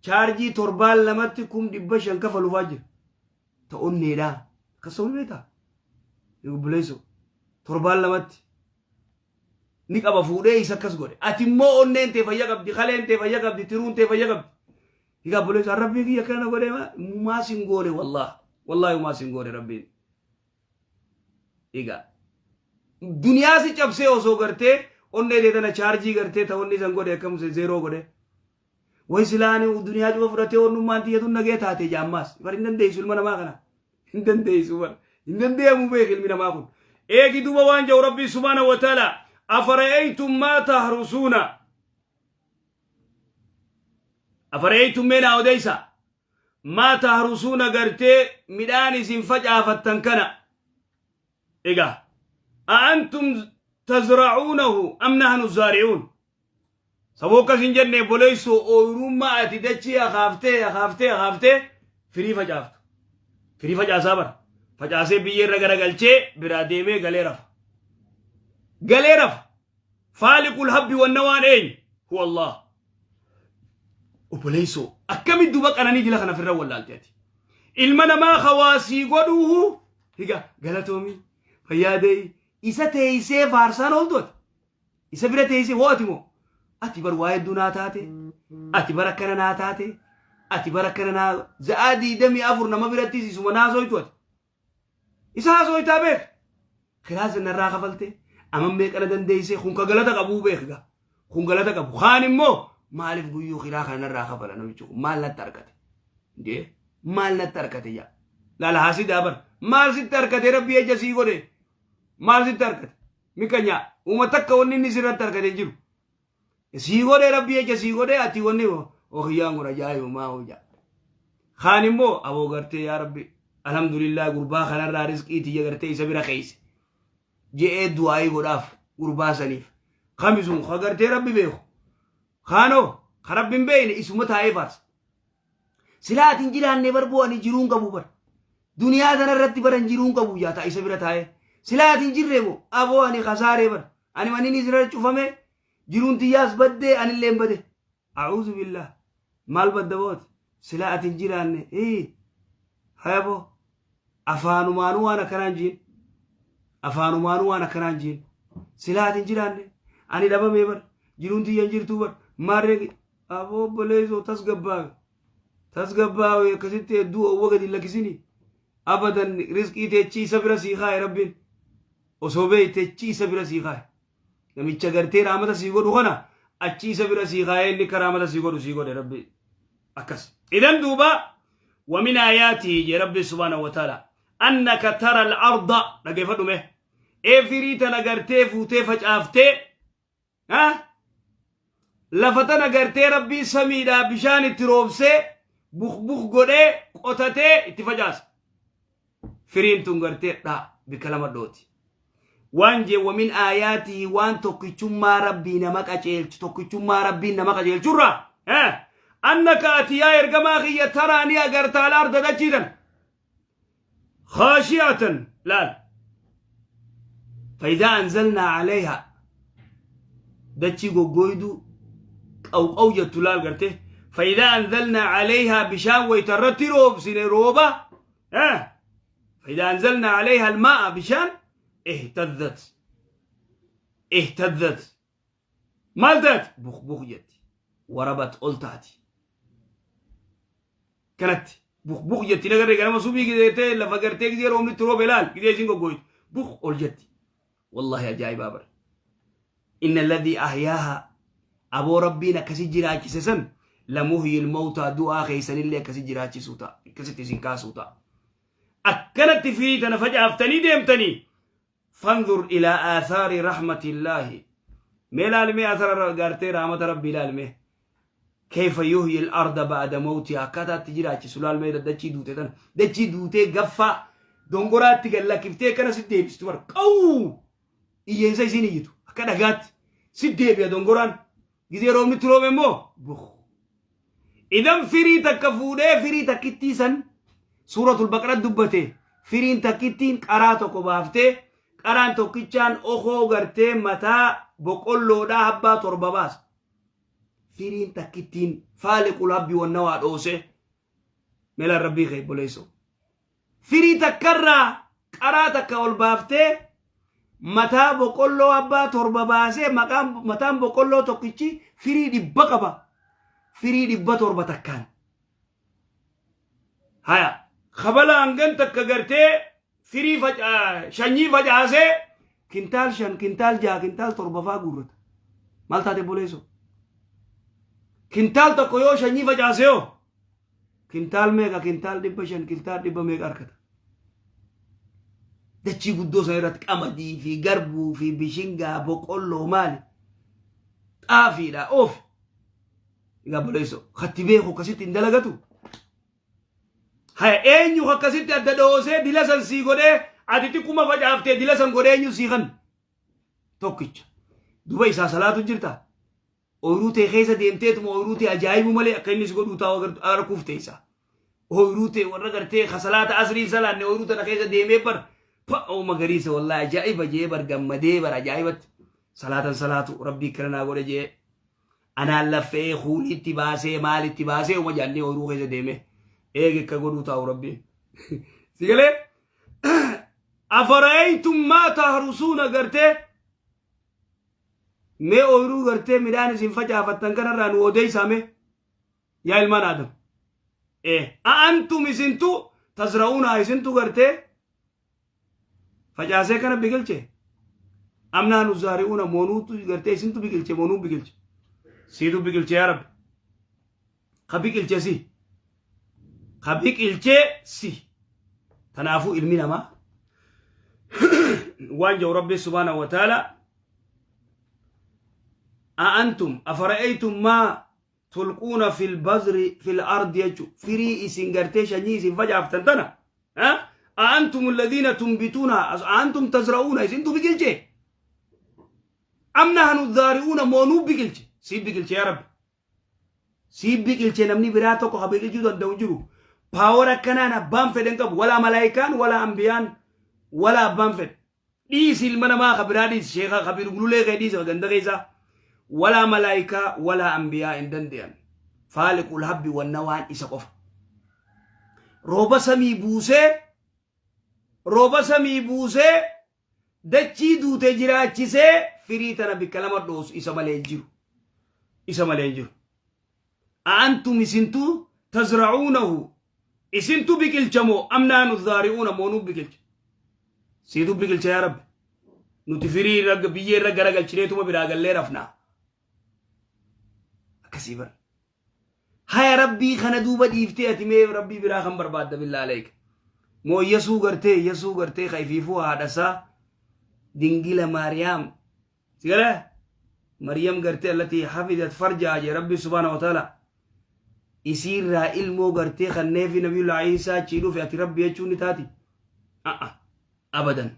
chaarjii torbaan lamatti 500,000 kafalufaa jira. Ta onneedhaa. Akkasuma beektaa? Obboleessoo torbaan lamatti ni qaba fuudhee isa akkas godhe. Ati immoo onneen tee fayya qabdi, kaleen tee fayya qabdi, tiruun tee fayya qabdi. Egaa obboleessoo Rabbii kiyya akkana godhee maa sin goone wallaah. Wallaahi maa sin goone Rabbiin. Egaa duniyaa si cabsee osoo gartee onnee tee tana chaarjii gartee ta onni san godhe akkam zeeroo godhe. Way silaani duniyaa cufa fudhatee onnummaan tiyya tun nagee taate jaammaas. Bar hin dandeessu ilma namaa kana. Hin dandeessu bar. Hin dandeemu beek ilmi namaa kun. Eegi duuba waan jedhu Rabbii subhaanahu wa ta'ala afara'aytum maa tahrusuuna. Afara'aytum mee naa odeysa. Maa tahrusuuna gartee midhaan isin facaafattan kana. Egaa a'antum tazra'uunahu am nahnu zaari'uun. Saboo akkas hin jenne obboleessoo ooyirummaa ati dachii akaaftee akaaftee akaaftee firii facaaftu. Firii facaasaa bara. Facaasee biyyee irra garagalchee biraa deemee galee rafa. Galee rafa. Faaliqul habbi wanna waan eenyu? Huwa Allah. Obboleessoo akkamitti duuba qananii dila kana ofirra wallaalte ati? Ilma namaa hawaasii godhuuhu higa galatoomii fayyaadee isa teessee faarsaan ooltu ati. Isa bira teessee hoo ati moo? Ati bar waa hedduu naa taate. Ati bar akkana naa taate. Ati bar akkana naa za'aa 24 nama biratti isuma naa sooytu ati. Isa haasooytaa beek. Kilaasa narraa kafalte. Amma meeqana dandeessee kun ka galata qabuu beek gaa. Kun galata qabu. Kaan immoo maaliif guyyuu kiraa kana narraa kafala namichi kun maal natti argate? Dee maal natti argate yaa? Laala haasidaa bar maal sitti argate rabbi ejja sii godhe? Maal sitti argate? Miqanyaa uuma takka wanni inni sirratti argate hin jiru. Sii godhee rabbi jecha sii godhee ati wanni okiyyaan kun ajaa'iba maa hojaa. Kaan immoo aboo gartee yaa rabbi alhamdulillah gurbaa kanarraa rizqii tiyya gartee isa bira keesse. Je'ee du'aayii godhaaf gurbaa saniif. Kami sun ka gartee rabbi beeku. Kaanoo ka rabbi hin beekne isuma taa'ee faarsa. Silaa ati hin jiraanne bar boo ani jiruun qabu bar. Duniyaa tana irratti baran jiruun qabu yaa ta'a isa bira taa'ee. Silaa ati hin jirre moo aboo ani kasaaree bar. Ani manni isirra cufame jiruun tiyyaas baddee anillee hin bade. A'uuzu billah. Maal badda booti? Silaa ati hin jiraanne. Ee. Haya boo. Afaanumaanuu waan akkanaa hin jiin. Afaanumaanuu waan akkanaa hin jiin. Silaa ati hin jiraanne. Ani dhabamee bar. Jiruun tiyya hin jirtuu bar. Maarree Aboo obboleessoo tasgabbaawi. Tasgabbaawi akkasitti hedduu owwa gadi hin lakkisini. Abadan rizqii teechii isa bira sii kaaye rabbiin. Osoo beekte achi isa bira sii kaaye. Namicha gartee raamata sii godhu kana achi isa bira sii kaayee inni akka raamata sii godhu sii godhe rabbi. Akkas. Idan duuba ومن آياته يا ربي سبحانه وتعالى أنك ترى الأرض dhaggeeffadhu mee ee firii tana gartee fuutee facaaftee Ha? Lafa tana gartee rabbiin samiidhaa bishaan itti roobsee buk buk godhee qotatee itti facaasa. Firiin tun gartee dha bikka lama dhooti. Waan jee wamin aayaatihi waan tokkichummaa rabbii nama qaceelchu tokkichummaa rabbiin nama qajeelchurraa. Annaka ati yaa ergamaa kiyya taraa ni agarta al arda dachii tana. Khaashi'atan laal. Faayidaa anzalnaa alayha dachii goggooyduu qawqaw jettu laal garte. Faayidaa anzalnaa alayha bishaan wayta irratti roobsine rooba. Faayidaa anzalnaa alayha almaa'a bishaan ihtazzat. Ihtazzat. Maal taati? Buk buk jetti. Warabat ol taati. Kanatti buk buk jetti nagarree ganama subii gizeetee lafa gartee gizee roobni itti roobe laal gizee isiin goggooytu buk ol jetti. Wallahi ajaa'ibaa bara. Inna alladhii ahyaaha aboo rabbiin akkasi jiraachise san lamuhyil mawtaa du'aa keessanillee akkasi jiraachisuu ta'a. Akkasitti isin kaasuu ta'a. Akkanatti firii tana facaaftanii deemtanii fanzur ilaa aathaari rahmatillaahi. Mee laalmee asara gartee rahmata rabbii laalmee. Kayfa yuhyi al-arda ba'da mawtihaa akkaataa itti jiraachisu laalmee dachii duute tana. Dachii duutee gaffaa dongoraatti gad lakkiftee akkana si deebistu bar qawuu iyyeensa isiin iyyitu akka dhagaatti si deebi'a dongoraan. Gizee roobni itti roobe immoo buk. Idan firii takka fuudhee firii takkittii san suuratul baqara dubbate firiin takkittiin qaraa tokko baaftee qaraan tokkichaan okoo gartee mataa boqqolloodhaa habbaa torba baasa. Firiin takkittiin faaliqul habbi wannawaa dhoosee meelaan rabbii kee obboleessoo. Firii takkarraa qaraa takka ol baaftee mataa boqqolloo abbaa torba baasee maqaan mataan boqqolloo tokkichi firii 100 qaba. Firii 700 takkaan. Haya kabala hangan takka gartee firii shanyii facaasee kintaal 5 kintaal 6 kintaal 7 faa guurrata. Maal taate obboleessoo? Kintaal tokko yoo shanyii facaasee hoo? Kintaal meeqa kintaal 500 kintaal dhibba meeqa argata. Dachii guddoo sana irratti qamadii fi garbuu fi bishingaa boqqolloo maali? Xaafiidha oofi. Egaa obboleessoo katti beeku akkasitti hin dalagatu. Haya eenyu akkasitti adda dhoosee dila san sii godhee ati xiqquma facaaftee dila san godhee eenyu sii kan tokkicha. Duba isaa salaatu jirta. Ooyiruu tee keessa deemteetuma ooyiruu tee ajaa'ibuu malee akka inni si godhuu taa'u arguuf teessa. Ooyiruu tee warra gartee ka salaata asrii hin salaanne ooyiruu tana keessa deemee bar pa'oo magariisa wallaahi ajaa'iba jee bar gammadee bar ajaa'ibatti salaatan salaatu rabbii akkana naa godhe jee anaan laffee kuuliitti baasee maalitti baasee uma jaannee ooyiruu keessa deemee eegi akka godhuu taa'u rabbiin. Si galee afara'aytum maa tahrusuuna gartee Mee ooyruu gartee midhaan isin facaafattan kanarraa nu odeeysaa mee yaa ilmaan Aadam. Ee a'antum isintu tazra'uunaa isintu gartee facaasee kana biqilche am nahnu zaari'uuna moonuutu gartee isintu biqilche moonuu biqilche siitu biqilche yaa rabbi ka biqilche si ka biqilche si tanaafuu ilmi namaa waan jedhu rabbi subhaanahu wa ta'ala a'antum afara'aytum maa tulquuna fil bazri fil ardi jechu firii isin gartee shanyii isin facaaftan tana a'antum alladhiina tunbituuna a'antum tazra'uuna isintu biqilche am nahnu zaari'uuna moo nuu biqilche si biqilche yaa rabbi Sii biqilche namni biraa tokko ka biqilchuu danda'u hin jiru. Paawar akkanaan abbaan fedhe hin qabu. Walaa malaayikaan, walaa ambiyaan, walaa abbaan fedhe. Dhiisi ilma namaa ka biraa dhiisi sheeka ka gululee kee dhiisi ka ganda keessaa. Walaa malaayikaa, walaa ambiyaa hin dande'an. Faaliqul habbi wanna waan isa qofa. Rooba samii buusee rooba samii buusee Dachii duute jiraachisee firii tana bikka lama dhoosu isa malee hin jiru. Isa malee hin jiru. A'antum isintu tazra'uunahu isintu biqilcha moo am naanu zaari'uuna moo nu biqilcha. Siitu biqilcha yaa Rabbi. Nuti firii irra biyyee irra garagalchineetuma biraa gallee rafnaa. Akkasii bara. Haya rabbii kana duuba dhiiftee ati mee rabbii biraa kan barbaadda billaa aleeka. Moo yasuu gartee yasuu gartee ka ifiifuu haadhasaa dingila maariyaam si galee Maryam gartee allatii hafizat farjaa jee rabbi subhaana wa ta'ala isiirraa ilmoo gartee kanneefi nabiyullaa Iisaa achii dhufe ati rabbi jechuun ni taati. A'a abadan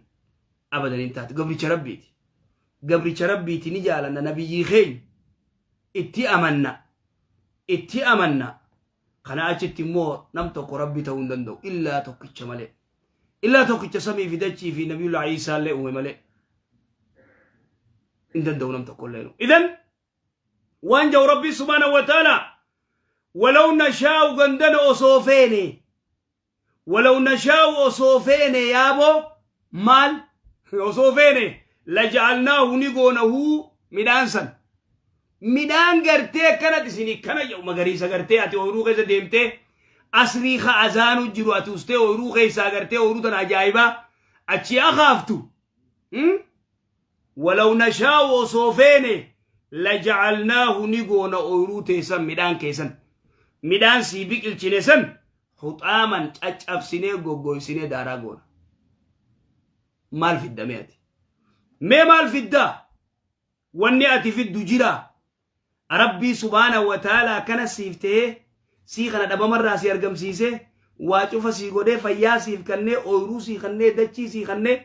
abadan hin taati gabricha rabbiiti. Gabricha rabbiiti ni jaalanna nabiyyii keenya. Itti amanna. Itti amanna. Kana achitti immoo nam tokko rabbi ta'uu hin danda'u. Illaa tokkicha malee. Illaa tokkicha samii fi dachii fi nabiyullaa Iisaa illee uume malee. Hin danda'u nam tokko illee. Idan waan jedhu rabbi subhaanahu wa ta'ala walaw nashaa'u gandana osoo feene Walaw nashaa'u osoo feene yaaboo maal osoo feene laja'alnaahu ni goona huu midhaan san midhaan gartee akkanatti isin kana jedhu magariisa gartee ati ooyiruu keessa deemtee asrii ka azaanu jiru ati ustee ooyiruu keessaa gartee ooyiruu tana ajaa'ibaa achii akaaftu Walaw nashaa'u osoo feene laja'alnaahu ni goona ooyruu teessan midhaan keessan midhaan sii biqilchine san huxaaman caccabsinee goggoysinee daaraa goona. Maal fidda mee ati? Mee maal fiddaa? Wanni ati fiddu jira? Rabbii subhaanahu wa ta'aalaa akkana siif ta'ee, sii kana dhabamarraa si argamsiisee, waa cufa sii godhee, fayyaa siif kennee, ooyruu sii kennee, dachii sii kennee,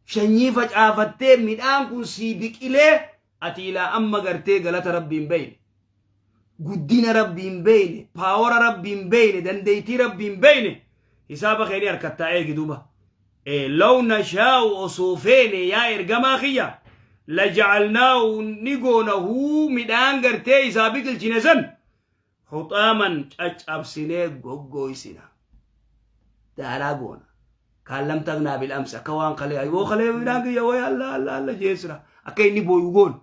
sanyii facaafattee, midhaan kun sii biqilee, ati ilaa amma gartee galata Rabbii hin beeyne, guddina Rabbii hin beeyne, power Rabbii hin beeyne, dandeettii Rabbii hin beeyne, hisaaba kee ni harkattaa. Eegi duuba. Law nashaa'u, osoo feene, yaa ergamaa kiyya, lajacalnaahu, ni goonahu, midhaan gartee isaa biqilchine san huxaaman, caccabsinee goggooysina, daaraa goona. Kaan lam tagnaa bil amsi, akka waan kalee yoo kalee midhaan kiyya way alla alla alla jeesira, akka inni booyu goon.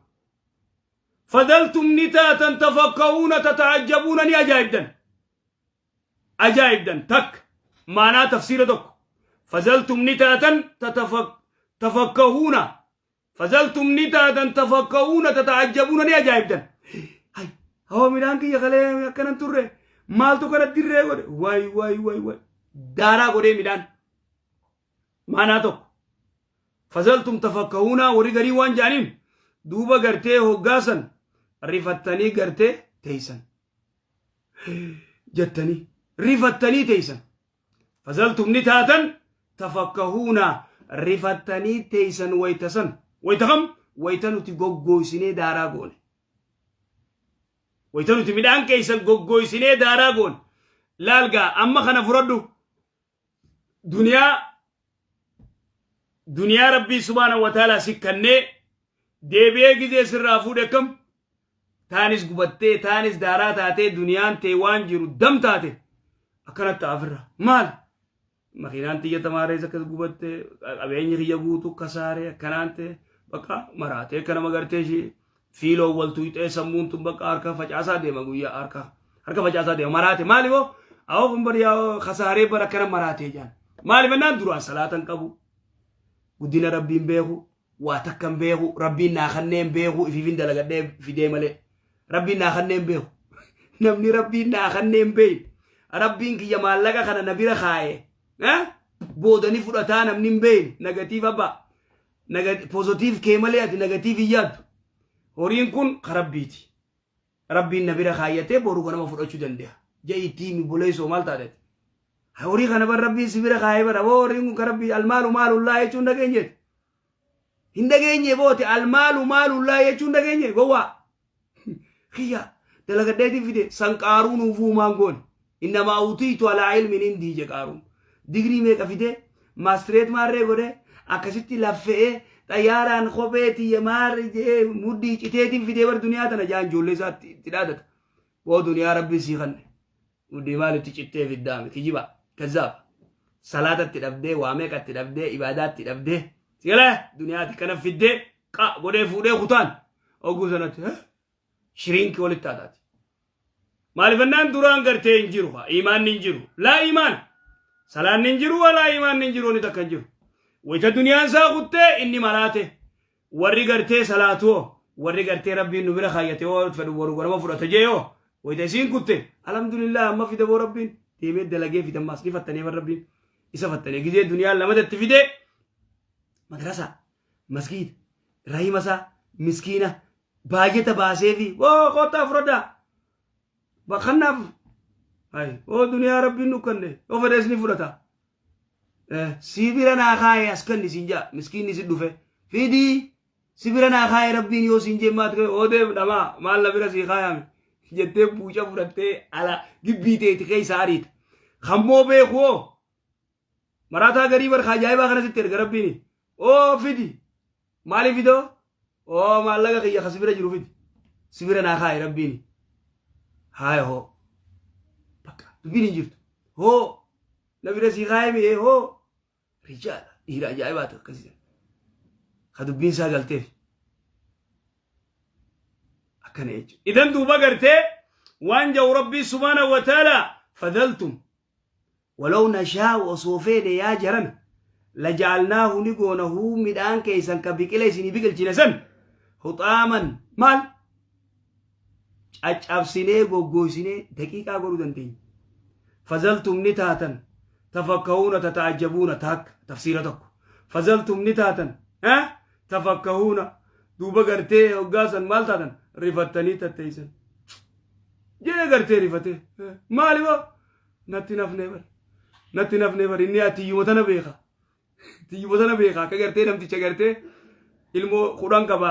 Fadaltum, ni taatan, tafakka'uuna, tata'ajjabuuna, ni ajaa'ibdan, ajaa'ibdan. Takka maanaa tafsiira tokko, fazaltum, ni taatan, tafakkahuuna, fazaltum, ni taatan, tafakka'uuna, tata'ajjabuuna, ni ajaa'ibdan. Hay hawaa, midhaan kiyya kalee akkanan turre, maaltu kana dirree godhe? Waay waay waay waay, daaraa godhee midhaan. Maanaa tokko, fazaltum tafakkahuuna. Warri garii waan jaaniin duuba gartee hoggaasan rifattanii gartee teeysan jettanii rifattanii teeysan. Fazaltum, ni taatan, tafakkahuuna, rifattanii teeysan. Wayta san, wayta kam? Wayta nuti goggooysinee daaraa goone, wayta nuti midhaan keeysan goggooysinee daaraa goone. Laalgaa, amma kana fudhadhu. Duniyaa, duniyaa Rabbii subhaanahu wa ta'aalaa si kannee, deebi'ee gizee sirraa fuudhe akkam? Taanis gubattee, taanis daaraa taatee, duniyaan tee waan jiru dam taate. Akkanatti afirra maal makiinaan tiyya tamaarees akkas gubattee, qabeenyi kiyya guutuu kasaaree, akkanaan ta'e, bakka maraatee akka nama gartee ishee fiiloo wal tuyxee, sammuun tun bakka harka facaasaa deema, guyyaa harka facaasaa deema. Maraate maali hoo? Awoo, kun bari kasaaree bara akkana maraatee jaan. Maali mannaan duraan salaatan qabu, guddina Rabbiin beeku, waa takka hin beeku, Rabbiin naa kanneen beeku, ifiifin dalagadhee fidee malee Rabbiin naa kanneen beeku. Namni Rabbiin naa kanneen beeku, Rabbiin kiyya maallaqa kana na bira kaaye boodani fudhataa, namni hin beekne negative abbaa positive kee malee ati negative hin yaaddu. Horiin kun ka Rabbiiti, Rabbiin na bira kaayyatee boru ganama fudhachuu danda'a ja'i itti himi. Boleessoo, maal taateeti? Horii kana bar Rabbiin si bira kaayee bara. Boo, horiin kun ka Rabbii, almaalu maalullaa jechuun dhageenyeeti. Hin dhageenye boote, almaalu maalullaa jechuun dhageenye. Gowwaa kiyya, dalagadheetiin fide san Qaaruun ufuumaan goone. Innamaa utiitu alaa ilmin indii je Qaaruun. Digrii meeqa fide, maastireet maarree godhe, akkasitti laffe'ee, xayyaaraan kophee tiyya maarree jee mudhii citeetiin fidee bar duniyaa tana jaan ijoollee isaatti itti dhaadata. Boo, duniyaa Rabbiin sii kanne mudhii maalitti cittee fiddaame? Kijiba, kazzaaba. Salaatatti dhabdee, waa meeqatti dhabdee, ibaadaatti dhabdee, sigalee duniyaati kana fiddee qa godhee fuudhee kutaan oguu sanatti shiriinki walitti taataati. Maalifannaan duraan gartee hin jiru, imaanni hin jiru, laa imaan, salaanni hin jiru, walaa imaanni hin jiru, wanni takka hin jiru. Wayita duniyaan isaa kuttee inni maraate. Warri gartee salaatuo, warri gartee Rabbiin nu bira kaayyate yoo fedhu boru ganama fudhata jee yoo wayita isiin kutte, alhamdulillah, amma fida boo Rabbiin, deemee dalagee fidan maas ni fattanee bar Rabbiin isa fattanee gizee duniyaan lamatatti fidee madrasaa, masgiida, rahima isaa, miskiina baajeta baasee fi oo kottaa fudhadhaa bakkannaaf. Ay oo, duniyaa Rabbiin nu kanne, yoo fedhees ni fudhata. Si bira naa kaayee as kanni siin jaa, miskiinni si dhufe fidii si bira naa kaayee Rabbiin yoo siin jee maat oo deem dhamaa, maal na bira sii kaayame jettee buuca fudhattee ala gibbii teeti keessa ariita. Kammoo beeku hoo maraataa garii barka ajaa'ibaa kana sitti erga Rabbiin. Oo fidi, maaliif fidoo? Oo, maallaqa kiyya ka si bira jiru fidi, si bira naa kaaye Rabbiin. Haaya, hoo bakka dubbiin hin jirtu, hoo na bira sii kaaye mi'ee, hoo rijaala dhiira ajaa'ibaati akkasii ka dubbiin isaa galteef akkana jechuudha. Idan duuba gartee waan jau Rabbii subhaanahu wa ta'ala, fadhaltum walaw nashaa'u, osoo feene yaa jaran, laja'alnaahu, ni goona, huu midhaan keessan ka biqila isinii biqilchine san huxaaman, maal, caccabsinee goggooysinee daqiiqaa godhuu dandeenya. Fazaltum, ni taatan, tafakka'uuna, tata'ajjabuuna. Taakka tafsiira tokko, fazaltum, ni taatan, tafakkahuuna. Duuba gartee hoggaa san maal taatan rifattanii tatteeysan. Jee gartee rifatee maali boo natti nafnee bar natti nafnee bar inni tiyyuma tana beeka tiyyuma tana beeka akka gartee namticha gartee ilmoo 10 qaba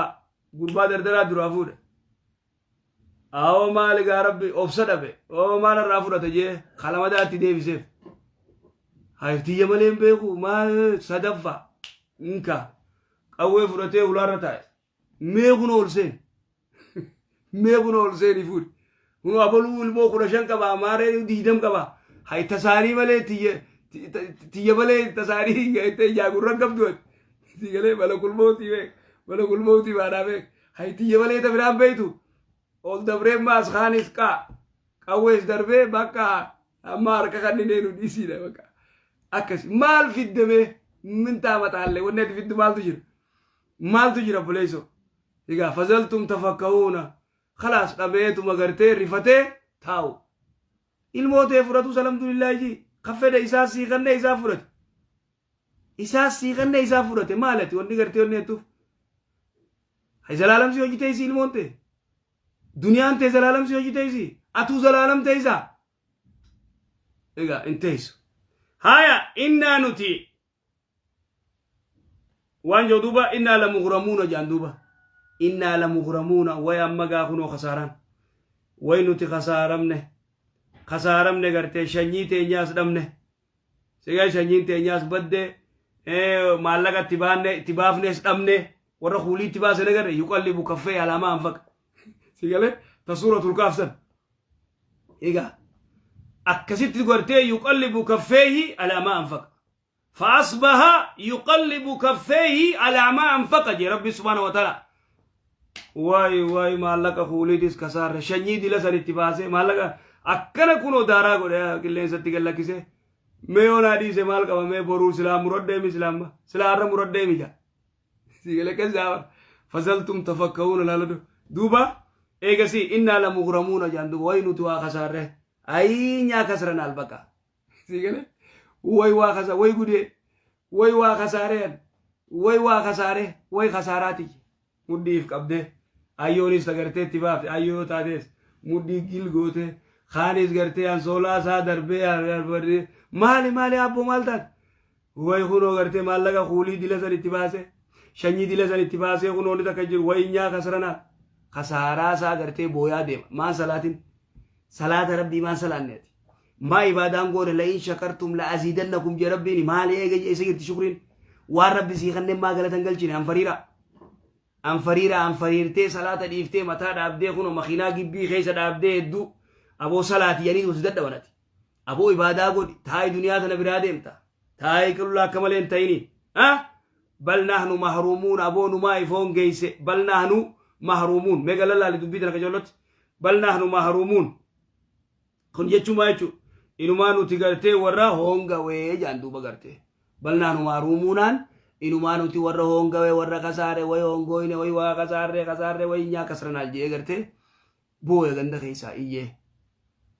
gurbaa dardaraa duraa fuudhe. Awoo maali gaa rabbi obsa dhabe oo maal irraa fudhata jee kalamadaa itti deebiseef. Hay tiyya malee hin beeku maal sadaffaa inka qawwee fudhatee ulaarra taa'e. Mee kunoo ol seeni. Mee kunoo ol seeni fuudhi. Kunoo abaluu ilmoo 15 qaba maaree 20 qaba. Hay tasaanii malee tiyya tiyya malee tasaanii ijaa gurra hin qabdu ati. Sigalee malakul mawtii beek malakul mawtii baadhaa beek. Hay tiyya malee ta biraan beektu. Ol dabree maas kaanis qaa. Qawwees darbee bakka amma harka kanneen nu dhiisiidha bakka. Akkas maal fiddamee mintaa mataallee wanni ati fiddu maaltu jira? Maaltu jira obboleessoo? Egaa fazaltum tafakka'uuna khalaas dhabeetuma gartee rifatee taa'u. Ilmoo tee fudhatus alhamdulillah jii ka fedha isaa sii kannee isaa fudhate. Isaa sii kannee isaa fudhate maal ati wanni gartee wanni jettuuf? Hay zalaalam si hojii teessii ilmoon tee. Duniyaan tee zalaalam si hojii teessii. Atuu zalaalam teessaa. Egaa hin teessu. Haya innaa nuti waan jedhu duuba innaa lamughramuuna jedhan duuba. Innaa lamughramuuna way amma gaa kunoo kasaaraan. Way nuti kasaaramne. Kasaaramne gartee shanyii teenyaas dhabne. Sigaa shanyiin teenyaas badde maallaqa itti baanne itti baafnes dhabne warra kuulii itti baase nagarre yuqallibu kaffee alaamaa anfaqa. Sigalee ta suuratul kaaf san. Egaa akkasitti gartee yuqallibu kaffeehi alaamaa anfaqa. Fa'asbaha yuqallibu kaffeehi alaamaa anfaqa jee rabbi subhaanahu wa ta'ala. Waay waay maallaqa kuuliitis kasaarre shanyii dila san itti baasee maallaqa akkana kunoo daaraa godhe qilleensatti gad lakkisee mee yoo naa dhiise maal qaba mee boruu silaa muradheemi silaa amma silaa har'a muradheemi jaa sigalee keessaa fasaltum tafakka'uuna laaladu duuba eegasii innaa lamughramuuna jaan duuba way nuti waa kasaarre ayii nyaa kasran albaqa sigalee way waa kasa way gudee way waa kasaareen way waa kasaaree way kasaaraati mudhiif qabdee ayyoonis ta gartee itti baafte ayyoo yoo taatees mudhii gil gootee kaanis gartee ansoolaa isaa darbee maali maali abboo maal taate way kunoo gartee maallaqa kuulii dila san itti baasee shanyii dila san itti baasee kunoo inni takka jiru way nyaa kasranaa kasaaraa isaa gartee booyaa deema maan salaatin salaata rabbii maan salaanne ati maa ibaadaan goone la in shakartum la aziidannakum jee rabbiin maali eega isa jirti shukriin waan rabbi sii kanneen maa galatan galchine anfariira anfariira anfariirtee salaata dhiiftee mataa dhaabdee kunoo makiinaa gibbii keessa dhaabdee hedduu aboo salaati yanii si dadhaban ati aboo ibaadaa godhi taa'i duniyaa tana biraa deemta taa'i qullaa akka malee hin ta'ini bal nahnu mahruumuun aboo numaa ifoon geeyse bal nahnu mahruumuun mee galalaali dubbii tana kajoollotti bal nahnu mahruumuun Kun jechuun maal jechuudha? Inumaa nuti gartee warra hoongawee jedhan duuba gartee. Balnaa numaa ruumuunaan inumaa nuti warra hoongawee warra kasaare way hoongooyne way waa kasaarree kasaarree way nyaa kasranaal jedhee gartee booya ganda keessaa iyyee.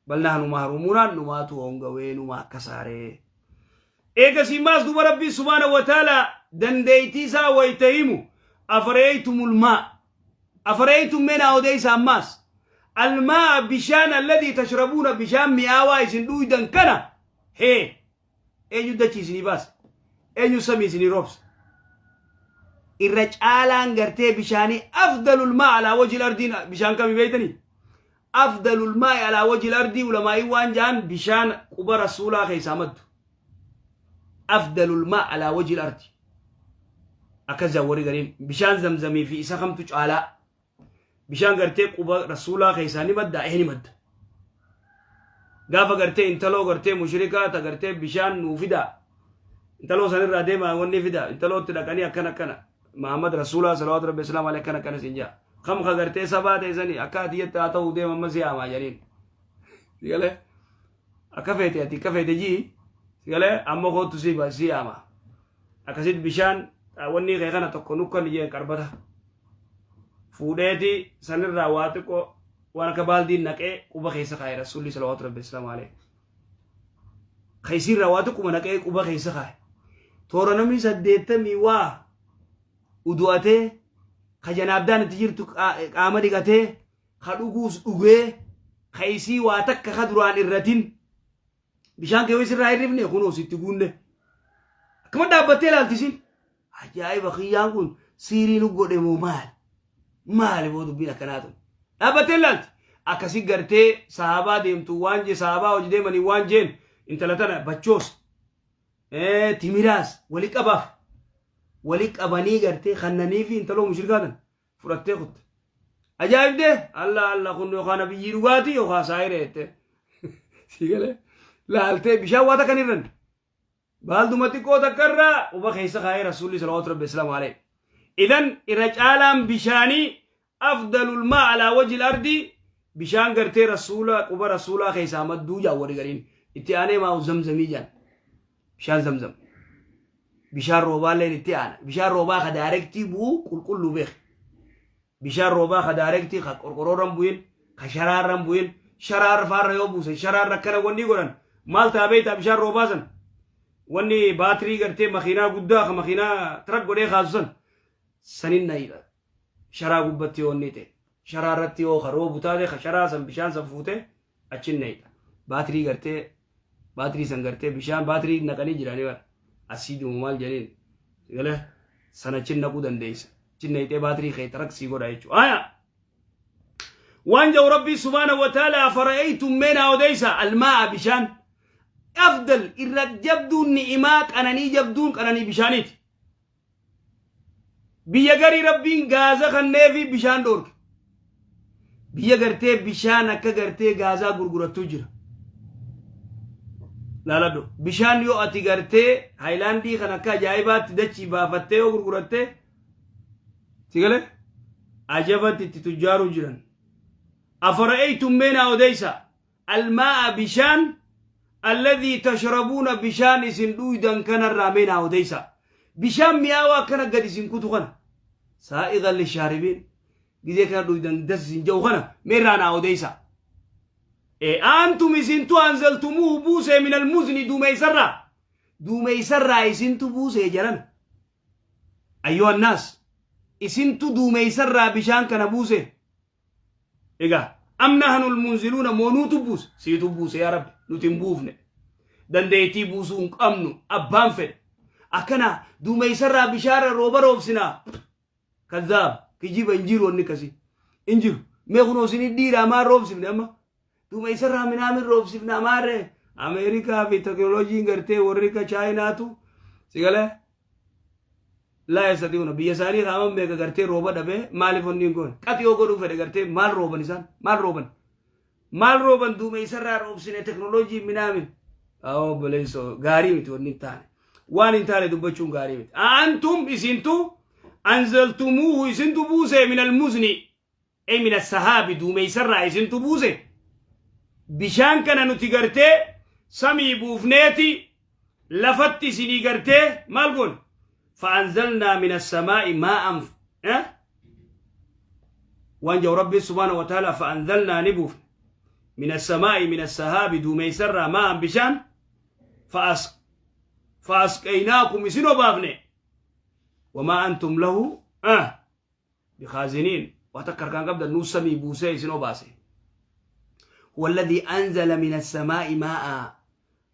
Balnaa numaa ruumuunaan numaatu hoongawee numaa kasaaree. Eegasii maas duuba Rabbiin subhaana wa ta'ala dandeettii isaa wayita himu afareeytumul maa Afara'aytum mee naa odeeysa ammaas almaa'a bishaan alladhii tashrabuuna bishaan mi'aawaa isin dhuuydan kana hee eenyu dachii isinii baase eenyu samii isinii roobse irra caalaan gartee bishaanii afdalul maa alaa wajhil ardiin bishaan kami beeytanii afdalul maa'i alaa wajhil ardii ulamaa'ii waan ja'an bishaan quba rasuulaa keessaa maddu afdalul maa alaa wajhil ardi akkas jedhan warri gariin bishaan zamzamii fi isa kamtu caalaa bishaan gartee quba rasuulaa keessaa ni madda ee ni madda gaafa gartee intaloo gartee mushrikaa ta gartee bishaan nuu fidaa intaloo sanirraa deemaa wanni fidaa intalootti dhaqanii akkana akkana Muhammad rasuulaa salawaatu rabbi islaam alayhi akkana akkana siin jaa kam ka gartee sabaa ta'e sanii akka ati jette haa ta'uu deema amma si haamaa jedhaniin sigalee akka feete ati akka feete jii sigalee amma kootu si ba si yaama akkasit bishaan wanni kee kana tokko nukkan jeen qarbata fuudheeti sanirraa waa xiqqoo waan akka baaldiin naqee quba keessa kaa'e rasuulli salawaatu rabbi islaamu alayhi keessiirraa waa xiqquma naqee quba keessa kaa'e toora namni 80 waa udu'atee Ka janaabdaan itti jirtu qaama dhiqatee, ka dhuguus dhugee, ka isii waa takka ka duraan irratin. Bishaan kee yoo isirraa hirrifne kunoo sitti guunne. Akkuma dhaabbattee ilaalti isin. Ajaa'iba kiyyaan kun siirii nu godhe moo maali? Maali boo dubbiin akkanaa tun? Dhaabbattee ilaalti. Akkasi gartee sahabaa deemtu waan jee sahabaa hojii deemanii waan jeen intala tana bachoos timiraas wali qabaaf wali qabanii gartee kannanii fi intaloo mushrikaa tan fudhattee kutte. Ajaa'ibdee Allah Allah kun yookaan nabiyyii dhugaatii yookaan saayira jettee. Si galee laaltee bishaan waa takka hin irranne. Baalduma xiqqoo takka irraa quba keessa kaa'ee rasuulli salawaatu rabbi islaamu alayhi. Idan irra caalaan bishaanii afdalul maa alaa wajhil ardi bishaan gartee rasuula quba rasuulaa keessaa madduu jaan warri gariin itti aanee maa'u zamzamii jaan bishaan zamzam bishaan roobaalleen itti aana bishaan roobaa ka daarektii bu'u qulqulluu beek bishaan roobaa ka daarektii ka qorqoroorran bu'in ka sharaarran bu'in sharaarra faarra yoo buusan sharaarra akkana wanni godhan maal ta'a beektaa bishaan roobaa san wanni baatirii gartee makiinaa guddaa ka makiinaa tirak godhee kaasu san sanin nayidha sharaa gubbatti yoo inni ta'e sharaa irratti yoo ka roobu taate ka sharaa san bishaan san fuute achin nayxa baatirii gartee baatirii san gartee bishaan baatirii naqanii jiranii bara asii duumu maal jedhaniin gale san achin naquu dandeessa achin nayxee baatirii kee taraksii godha jechuudha. Aya waan jedhu rabbii subhaana wa ta'ala afara'aytum mee naa odeysa almaa'a bishaan afdal irra jabduun ni'imaa qananii jabduun qananii bishaaniiti. Biyya garii rabbiin gaaza kanneefi bishaan dhoorke. Biyya gartee bishaan akka gartee gaazaa gurgurattuu jira. Laaladhu. Bishaan yoo ati gartee haayilaandii kan akka ajaa'ibaatti dachii baafattee yoo gurgurattee si galee ajabatti itti tujjaaruu jiran. Afara'eeytum mee naa odeysa Almaa'a bishaan alladhii tashrabuuna bishaan isin dhuuydan kanarraa mee naa odeysaa. Bishaan mi'aawaa akkana gad isin kutu kana. Saa'iqan lishaaribiin gizee kana dhuuydan das isin ja'u kana mee irraa naa odeysaa. E antum isintu anzaltumuuhu buusee minal muzni duumeysarraa. Duumeysarraa isintu buusee jaran. Ayyuhan naas isintu duumeysarraa bishaan kana buusee. Egaa am nahnul munziluuna moo nuutu buuse? Siitu buuse yaa Rabbi nuti hin buufne. Dandeettii buusuu hin qabnu abbaan fedhe. Akkana duumeessarraa bishaarra rooba roobsinaa. Kazzaab kijiba hin jiru wanni akkasii. Hin jiru. Mee kunoo isin dhiiraa maal roobsifne amma? Duumeessarraa minaamin roobsifnaa maarree? Ameerikaa fi teknooloojiin gartee warri akka Chaayinaatu si galee laa yastati'uuna biyya isaanii kaaman meeqa gartee rooba dhabee maaliif wanni hin goone qaxi yoo godhuu fedhe gartee maal rooban isaan maal rooban maal rooban duumeessarraa roobsine teknooloojii minaamin obboleessoo gaarii miti wanni hin taane waan hin taane dubbachuun gaarii miti antum isintu anzaltumuuhu isintu buuse min almuzni ay min assahaabi duumeessarraa isintu buuse bishaan kana nuti gartee samii buufneeti lafatti isinii gartee maal goone fa'anzalnaa min assamaa'i maa'an eh? waan jedhu rabbiin subhaana wa ta'ala fa'anzalnaa ni buufne min assamaa'i min assahaabi duumeessarraa maa'an bishaan fa'asqaynaakum isin obaafne wamaa antum lahu ah, bikaaziniin waa takka harkaan qabdan nuu samii buusee isin obaase huwa alladhii anzala min assamaa'i maa'a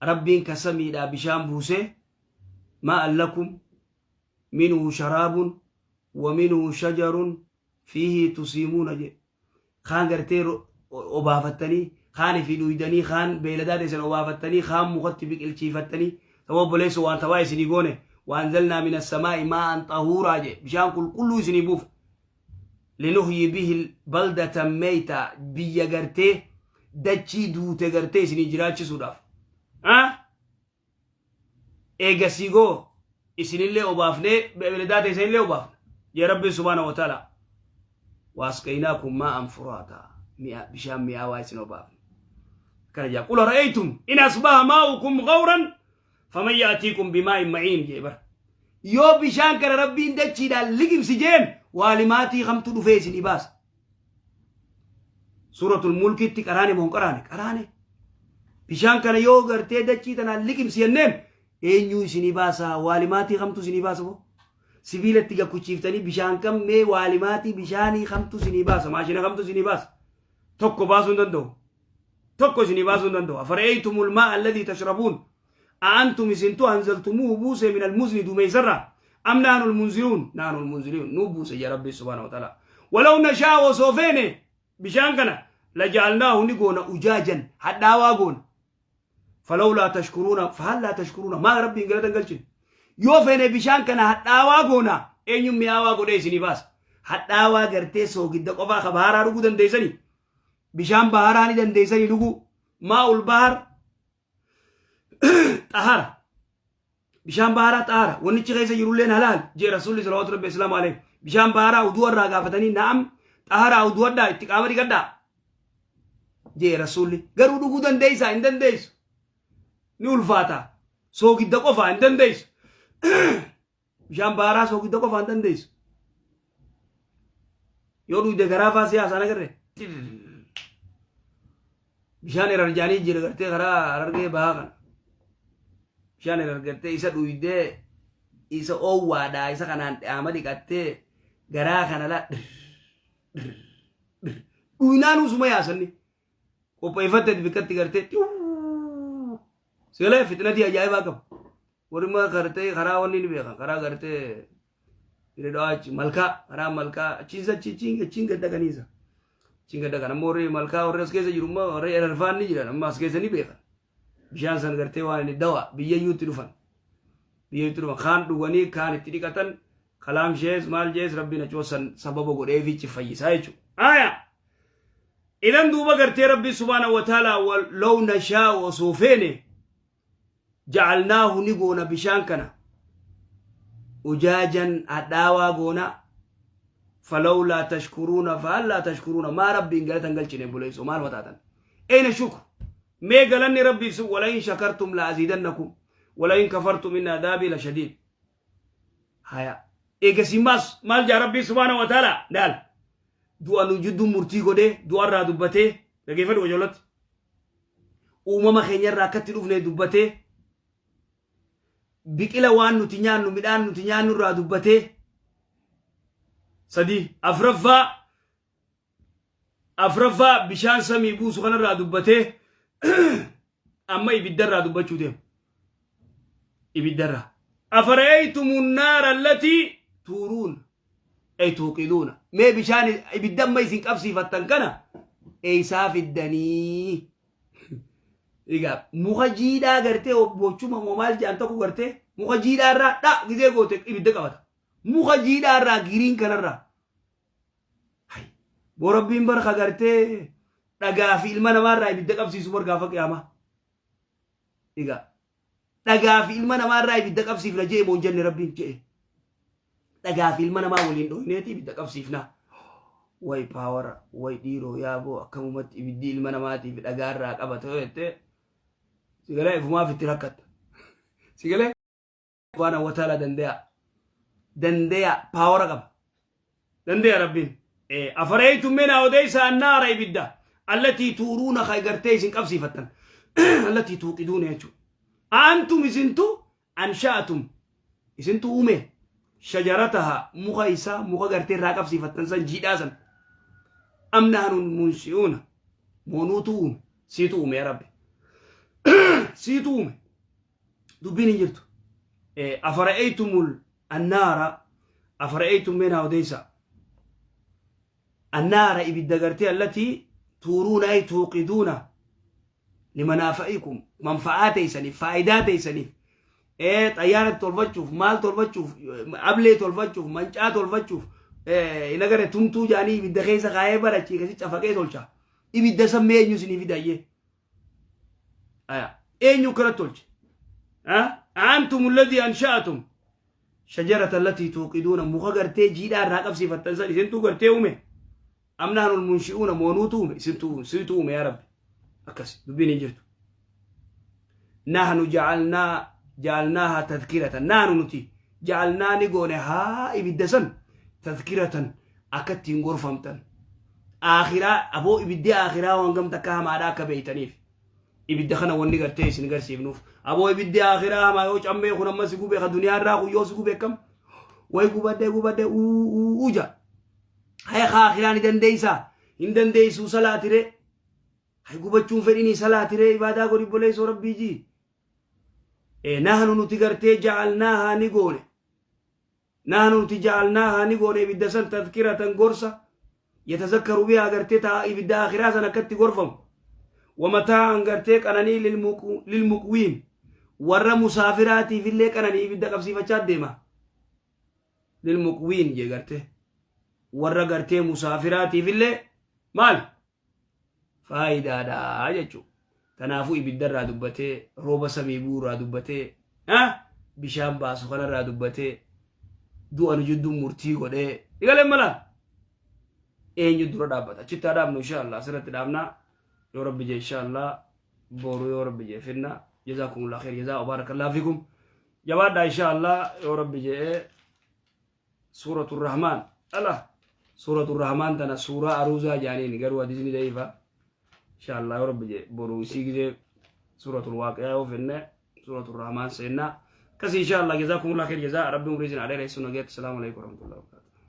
rabbiin ka samiidhaa bishaan buusee maa'an lakum minhu sharaabun wa minhu shajarun fiihi tusiimuuna jedhe kaan gartee obaafattanii kaan ifii dhuydanii kaan beeyladaa teessan obaafattanii kaan mukatti biqilchiifattanii sababa obboleessa waan tabaa isinii goone waan zalnaa min assamaa'i maa'an xahuuraa jedhe bishaan qulqulluu isinii buuf linuhyi bihi baldatan meeyta biyya gartee dachii duute gartee isinii jiraachisuudhaaf eegasii goo isinillee obaafnee beeyladaa teessanillee obaafna jee rabbiin subhaana wa ta'ala waasqaynaakum maa'an furaataa mi'a bishaan mi'aawaa isin obaafne akkana jaa qul ara'aytum in asbaha maa'ukum ghawran faman ya'tiikum bimaa'in ma'iin jee bara yoo bishaan kana rabbiin dachiidhaan liqimsi jeen waalimaatii kamtu dhufee isinii baasa Suuratul Mulkitti qaraane moo hin qaraane? Qaraane. Bishaan kana yoo gartee dachii tanaan liqimsi jenneen eenyuu isinii baasa? Waalimaatii kamtu isinii baasa moo? Sibiila itti gakkuchiiftanii bishaan kam mee waalimaatii bishaanii kamtu isinii baasa? Maashina kamtu isinii baasa? Tokko baasuu hin danda'u. Tokko isinii baasuu hin danda'u. Afara'aytumul maa'a alladhii tashrabuun a'antum isintu anzaltumuuhu buuse minal muzni dumeessarraa am naanul munziluun naanul munziluun nu buuse jaa Rabbi subhaanahu wa ta'ala. Walaw nashaa osoo feene bishaan kana laja'alnaahu ni goona ujaajan hadhaawaa goona. Falawlaa tashkuruuna fahallaa tashkuruuna maa Rabbiin galata hin galchine. Yoo feene bishaan kana hadhaawaa goona eenyuun mi'aawaa godhee isinii baasa. Hadhaawaa gartee soogidda qofaa ka baharaa dhuguu dandeessanii. Bishaan baharaa ni dandeessanii dhuguu. Maa'ul bahar xahara. Bishaan baharaa xahara. Wannichi keessa jirulleen halaal jee Rasuulli salawaatu rabbi islaamu alayhi. Bishaan baharaa uduu irraa gaafatanii na'am xaharaa uduwadhaa itti qaama dhiqadhaa jee Rasuulli. Garuu dhuguu dandeessaa hin dandeessu. Ni ulfaata. Soogidda qofaa hin dandeessu. Bishaan baharaa soogidda qofaa hin dandeessu. Yoo dhugde garaa faa siyaasaan agarre. Bishaan erarjaanii jira gartee karaa Harargee bahaa kana. Bishaan erargattee isa dhuydee isa oowwaadhaa isa kanaan dhaama dhiqattee garaa kana laa dhuynaanuu suma yaasanni. Qopheeffatte bikkatti gartee sigalee fitnatii ajaa'ibaa qaba. Warri ma gartee karaa wanni ni beekan karaa gartee hiriidhaa achi malkaa karaa malkaa achiin achi achiin achiin gad dhaqaniisa. Achiin gad dhaqan ammoo warri malkaa warri as keessa jiru immoo warri erarfaan ni jiran amma as keessa ni beekan. Bishaan san gartee waan inni dawa biyyayyuutti dhufan. Biyyayyuutti dhufan kaan dhuganii kaan itti dhiqatan kalaam shees maal jees rabbiin achoo san sababa godheefi fayyisaa jechuudha. Aayaa! Idan duuba gartee rabbi subhaanahu wa ta'ala law nashaa'u osoo feene ja'alnaahu ni goona bishaan kana ujaajan hadhaawaa goona falawlaa tashkuruuna fahallaa tashkuruuna maa rabbiin galata hin galchine buleessoo maal mataatan eyna shukr mee galanni rabbiif sun walain shakartum la aziidannakum walain kafartum inna adaabii la shadiid haya eegasii maas maal jaa rabbii subhaanahu wa ta'ala laal du'a nu jidduu murtii godhee du'arraa dubbatee dhageeffadhu qajeelatti uumama keenyarraa akkatti dhufne dubbatee biqila waan nuti nyaannu midhaan nuti nyaannu irraa dubbatee sadii afraffaa afraffaa bishaan samii buusu kanarraa dubbatee amma ibiddarraa dubbachuu deema. Ibiddarraa. Afara'aytumu naara allatii tuuruun ay tuuqiduuna. Mee bishaan ibidda amma isin qabsiifattan kana eeysaa fiddanii? Egaa muka jiidhaa gartee bochuma moo maal jedhan tokko gartee muka jiidhaa irraa dha gizee goote ibidda qabata. Muka jiidhaa irraa giriin kanarraa. Hay. Boo rabbiin bar ka gartee dhagaa fi ilma namaarraa ibidda qabsiisu bar gaafa qiyaamaa. Egaa dhagaa fi ilma namaarraa ibidda qabsiifna jee moo hin jenne rabbiin jee. Dhagaa fi ilma namaa waliin dhohineeti ibidda qabsiifna. Way paawara way dhiiroo yaaboo akkamumatti ibiddi ilma namaatiif dhagaarraa qabata yoo jettee sigalee ifumaaf itti rakkatta. Sigalee subhaanahu wa ta'ala dandeya dandeya paawara qaba dandeya rabbiin afareytum mee naa odeysa annaara ibidda allatii tuuruuna ka gartee isin qabsiifattan allatii tuuqiduuna jechuu antum isintu ansha'atum isintu uume shajarataha muka isaa muka gartee irraa qabsiifattan san jiidhaa san am nahnu munshi'uuna moonuutu uume siitu uume yaa rabbi siitu uume dubbiin hin jirtu. Afara'aytumul annaara afara'aytum mee naa odeysa annaara ibidda gartee allatii tuuruuna ay tuuqiduuna limanaafa'ikum manfa'aa teeysaniif faayidaa teeysaniif xayyaara tolfachuuf maal tolfachuuf ablee tolfachuuf mancaa tolfachuuf hin agarre tumtuu jaanii ibidda keessa kaayee barachii kasi cafaqee tolcha ibidda san mee eenyu isinii fidayyee Aya. Eenyu kana tolche? Antum alladhi ansha'atum shajarata allati tuuqiduuna muka gartee jiidhaa irraa qabsiifattan san isintuu gartee uume. Am nahnu almunshi'uuna moonuutu uume isintuu siitu uume yaa Rabbi. Akkas dubbiin hin jirtu. Nahnu ja'alnaa ja'alnaahaa tadhkiratan nahnu nuti ja'alnaa ni goone haa ibidda san tadhkiratan akka ittiin gorfamtan aakhiraa aboo ibiddi aakhiraa hangam takka hamaadha akka beeytaniif ibidda kana wanni gartee isin garsiifnuuf aboo ibiddi aakhiraa hamaa yoo cammee kun amma si gube ka duniyaa irraa kun yoo si gube akkam Way gubadhe gubadhe uu uu uu ja. Hay aakiraa ni dandeeysaa? Hin dandeeysuu salaatire. Hay gubachuun fedhinii salaatire ibaadaa godhi obboleessoo rabbii jii. Nahnu nuti gartee ja'alnaahaa ni goone. Nahnu nuti ja'alnaahaa ni goone ibidda san tadhkiratan gorsa yatazakkaru bihaa gartee ta ibidda akhiraa san akkatti gorfamu. Wamataa'an gartee qananii lilmuqwiin warra musaafiraatiif illee qananii ibidda qabsiifachaa deema. Lilmuqwiin jee gartee warra gartee musaafiraatiif illee maal faayidaadha jechuudha. Kanaafuu ibiddarraa dubbatee, rooba samii bu'uurraa dubbatee, bishaan baasu kanarraa dubbatee, du'a nu jidduu murtii godhee, igaleen malaan eenyu dura dhaabbata. Achitti haa dhaabnu insha Allah asirratti dhaabna. Yoo rabbi jee insha Allah boru yoo rabbi jee finna. Jazaakumullah khair jazaa wa barakallahu fikum. Jabaadhaa insha Allah yoo rabbi jee Suuratu Rahmaan ala Suuratu Rahmaan tana suuraa aruuzaa jaaniin garuu hadiisni da'iifa. Insha Allah yoo rabbi jee boru isii gizee Suuratul Waaqiyaa yoo finne Suuratu Rahmaan seennaa. Akkasii insha Allah jazaakumullah khair jazaa rabbi umrii isin haa dheeressu nageetti. Salaamu alaikum warahmatullahi wabarakatuh.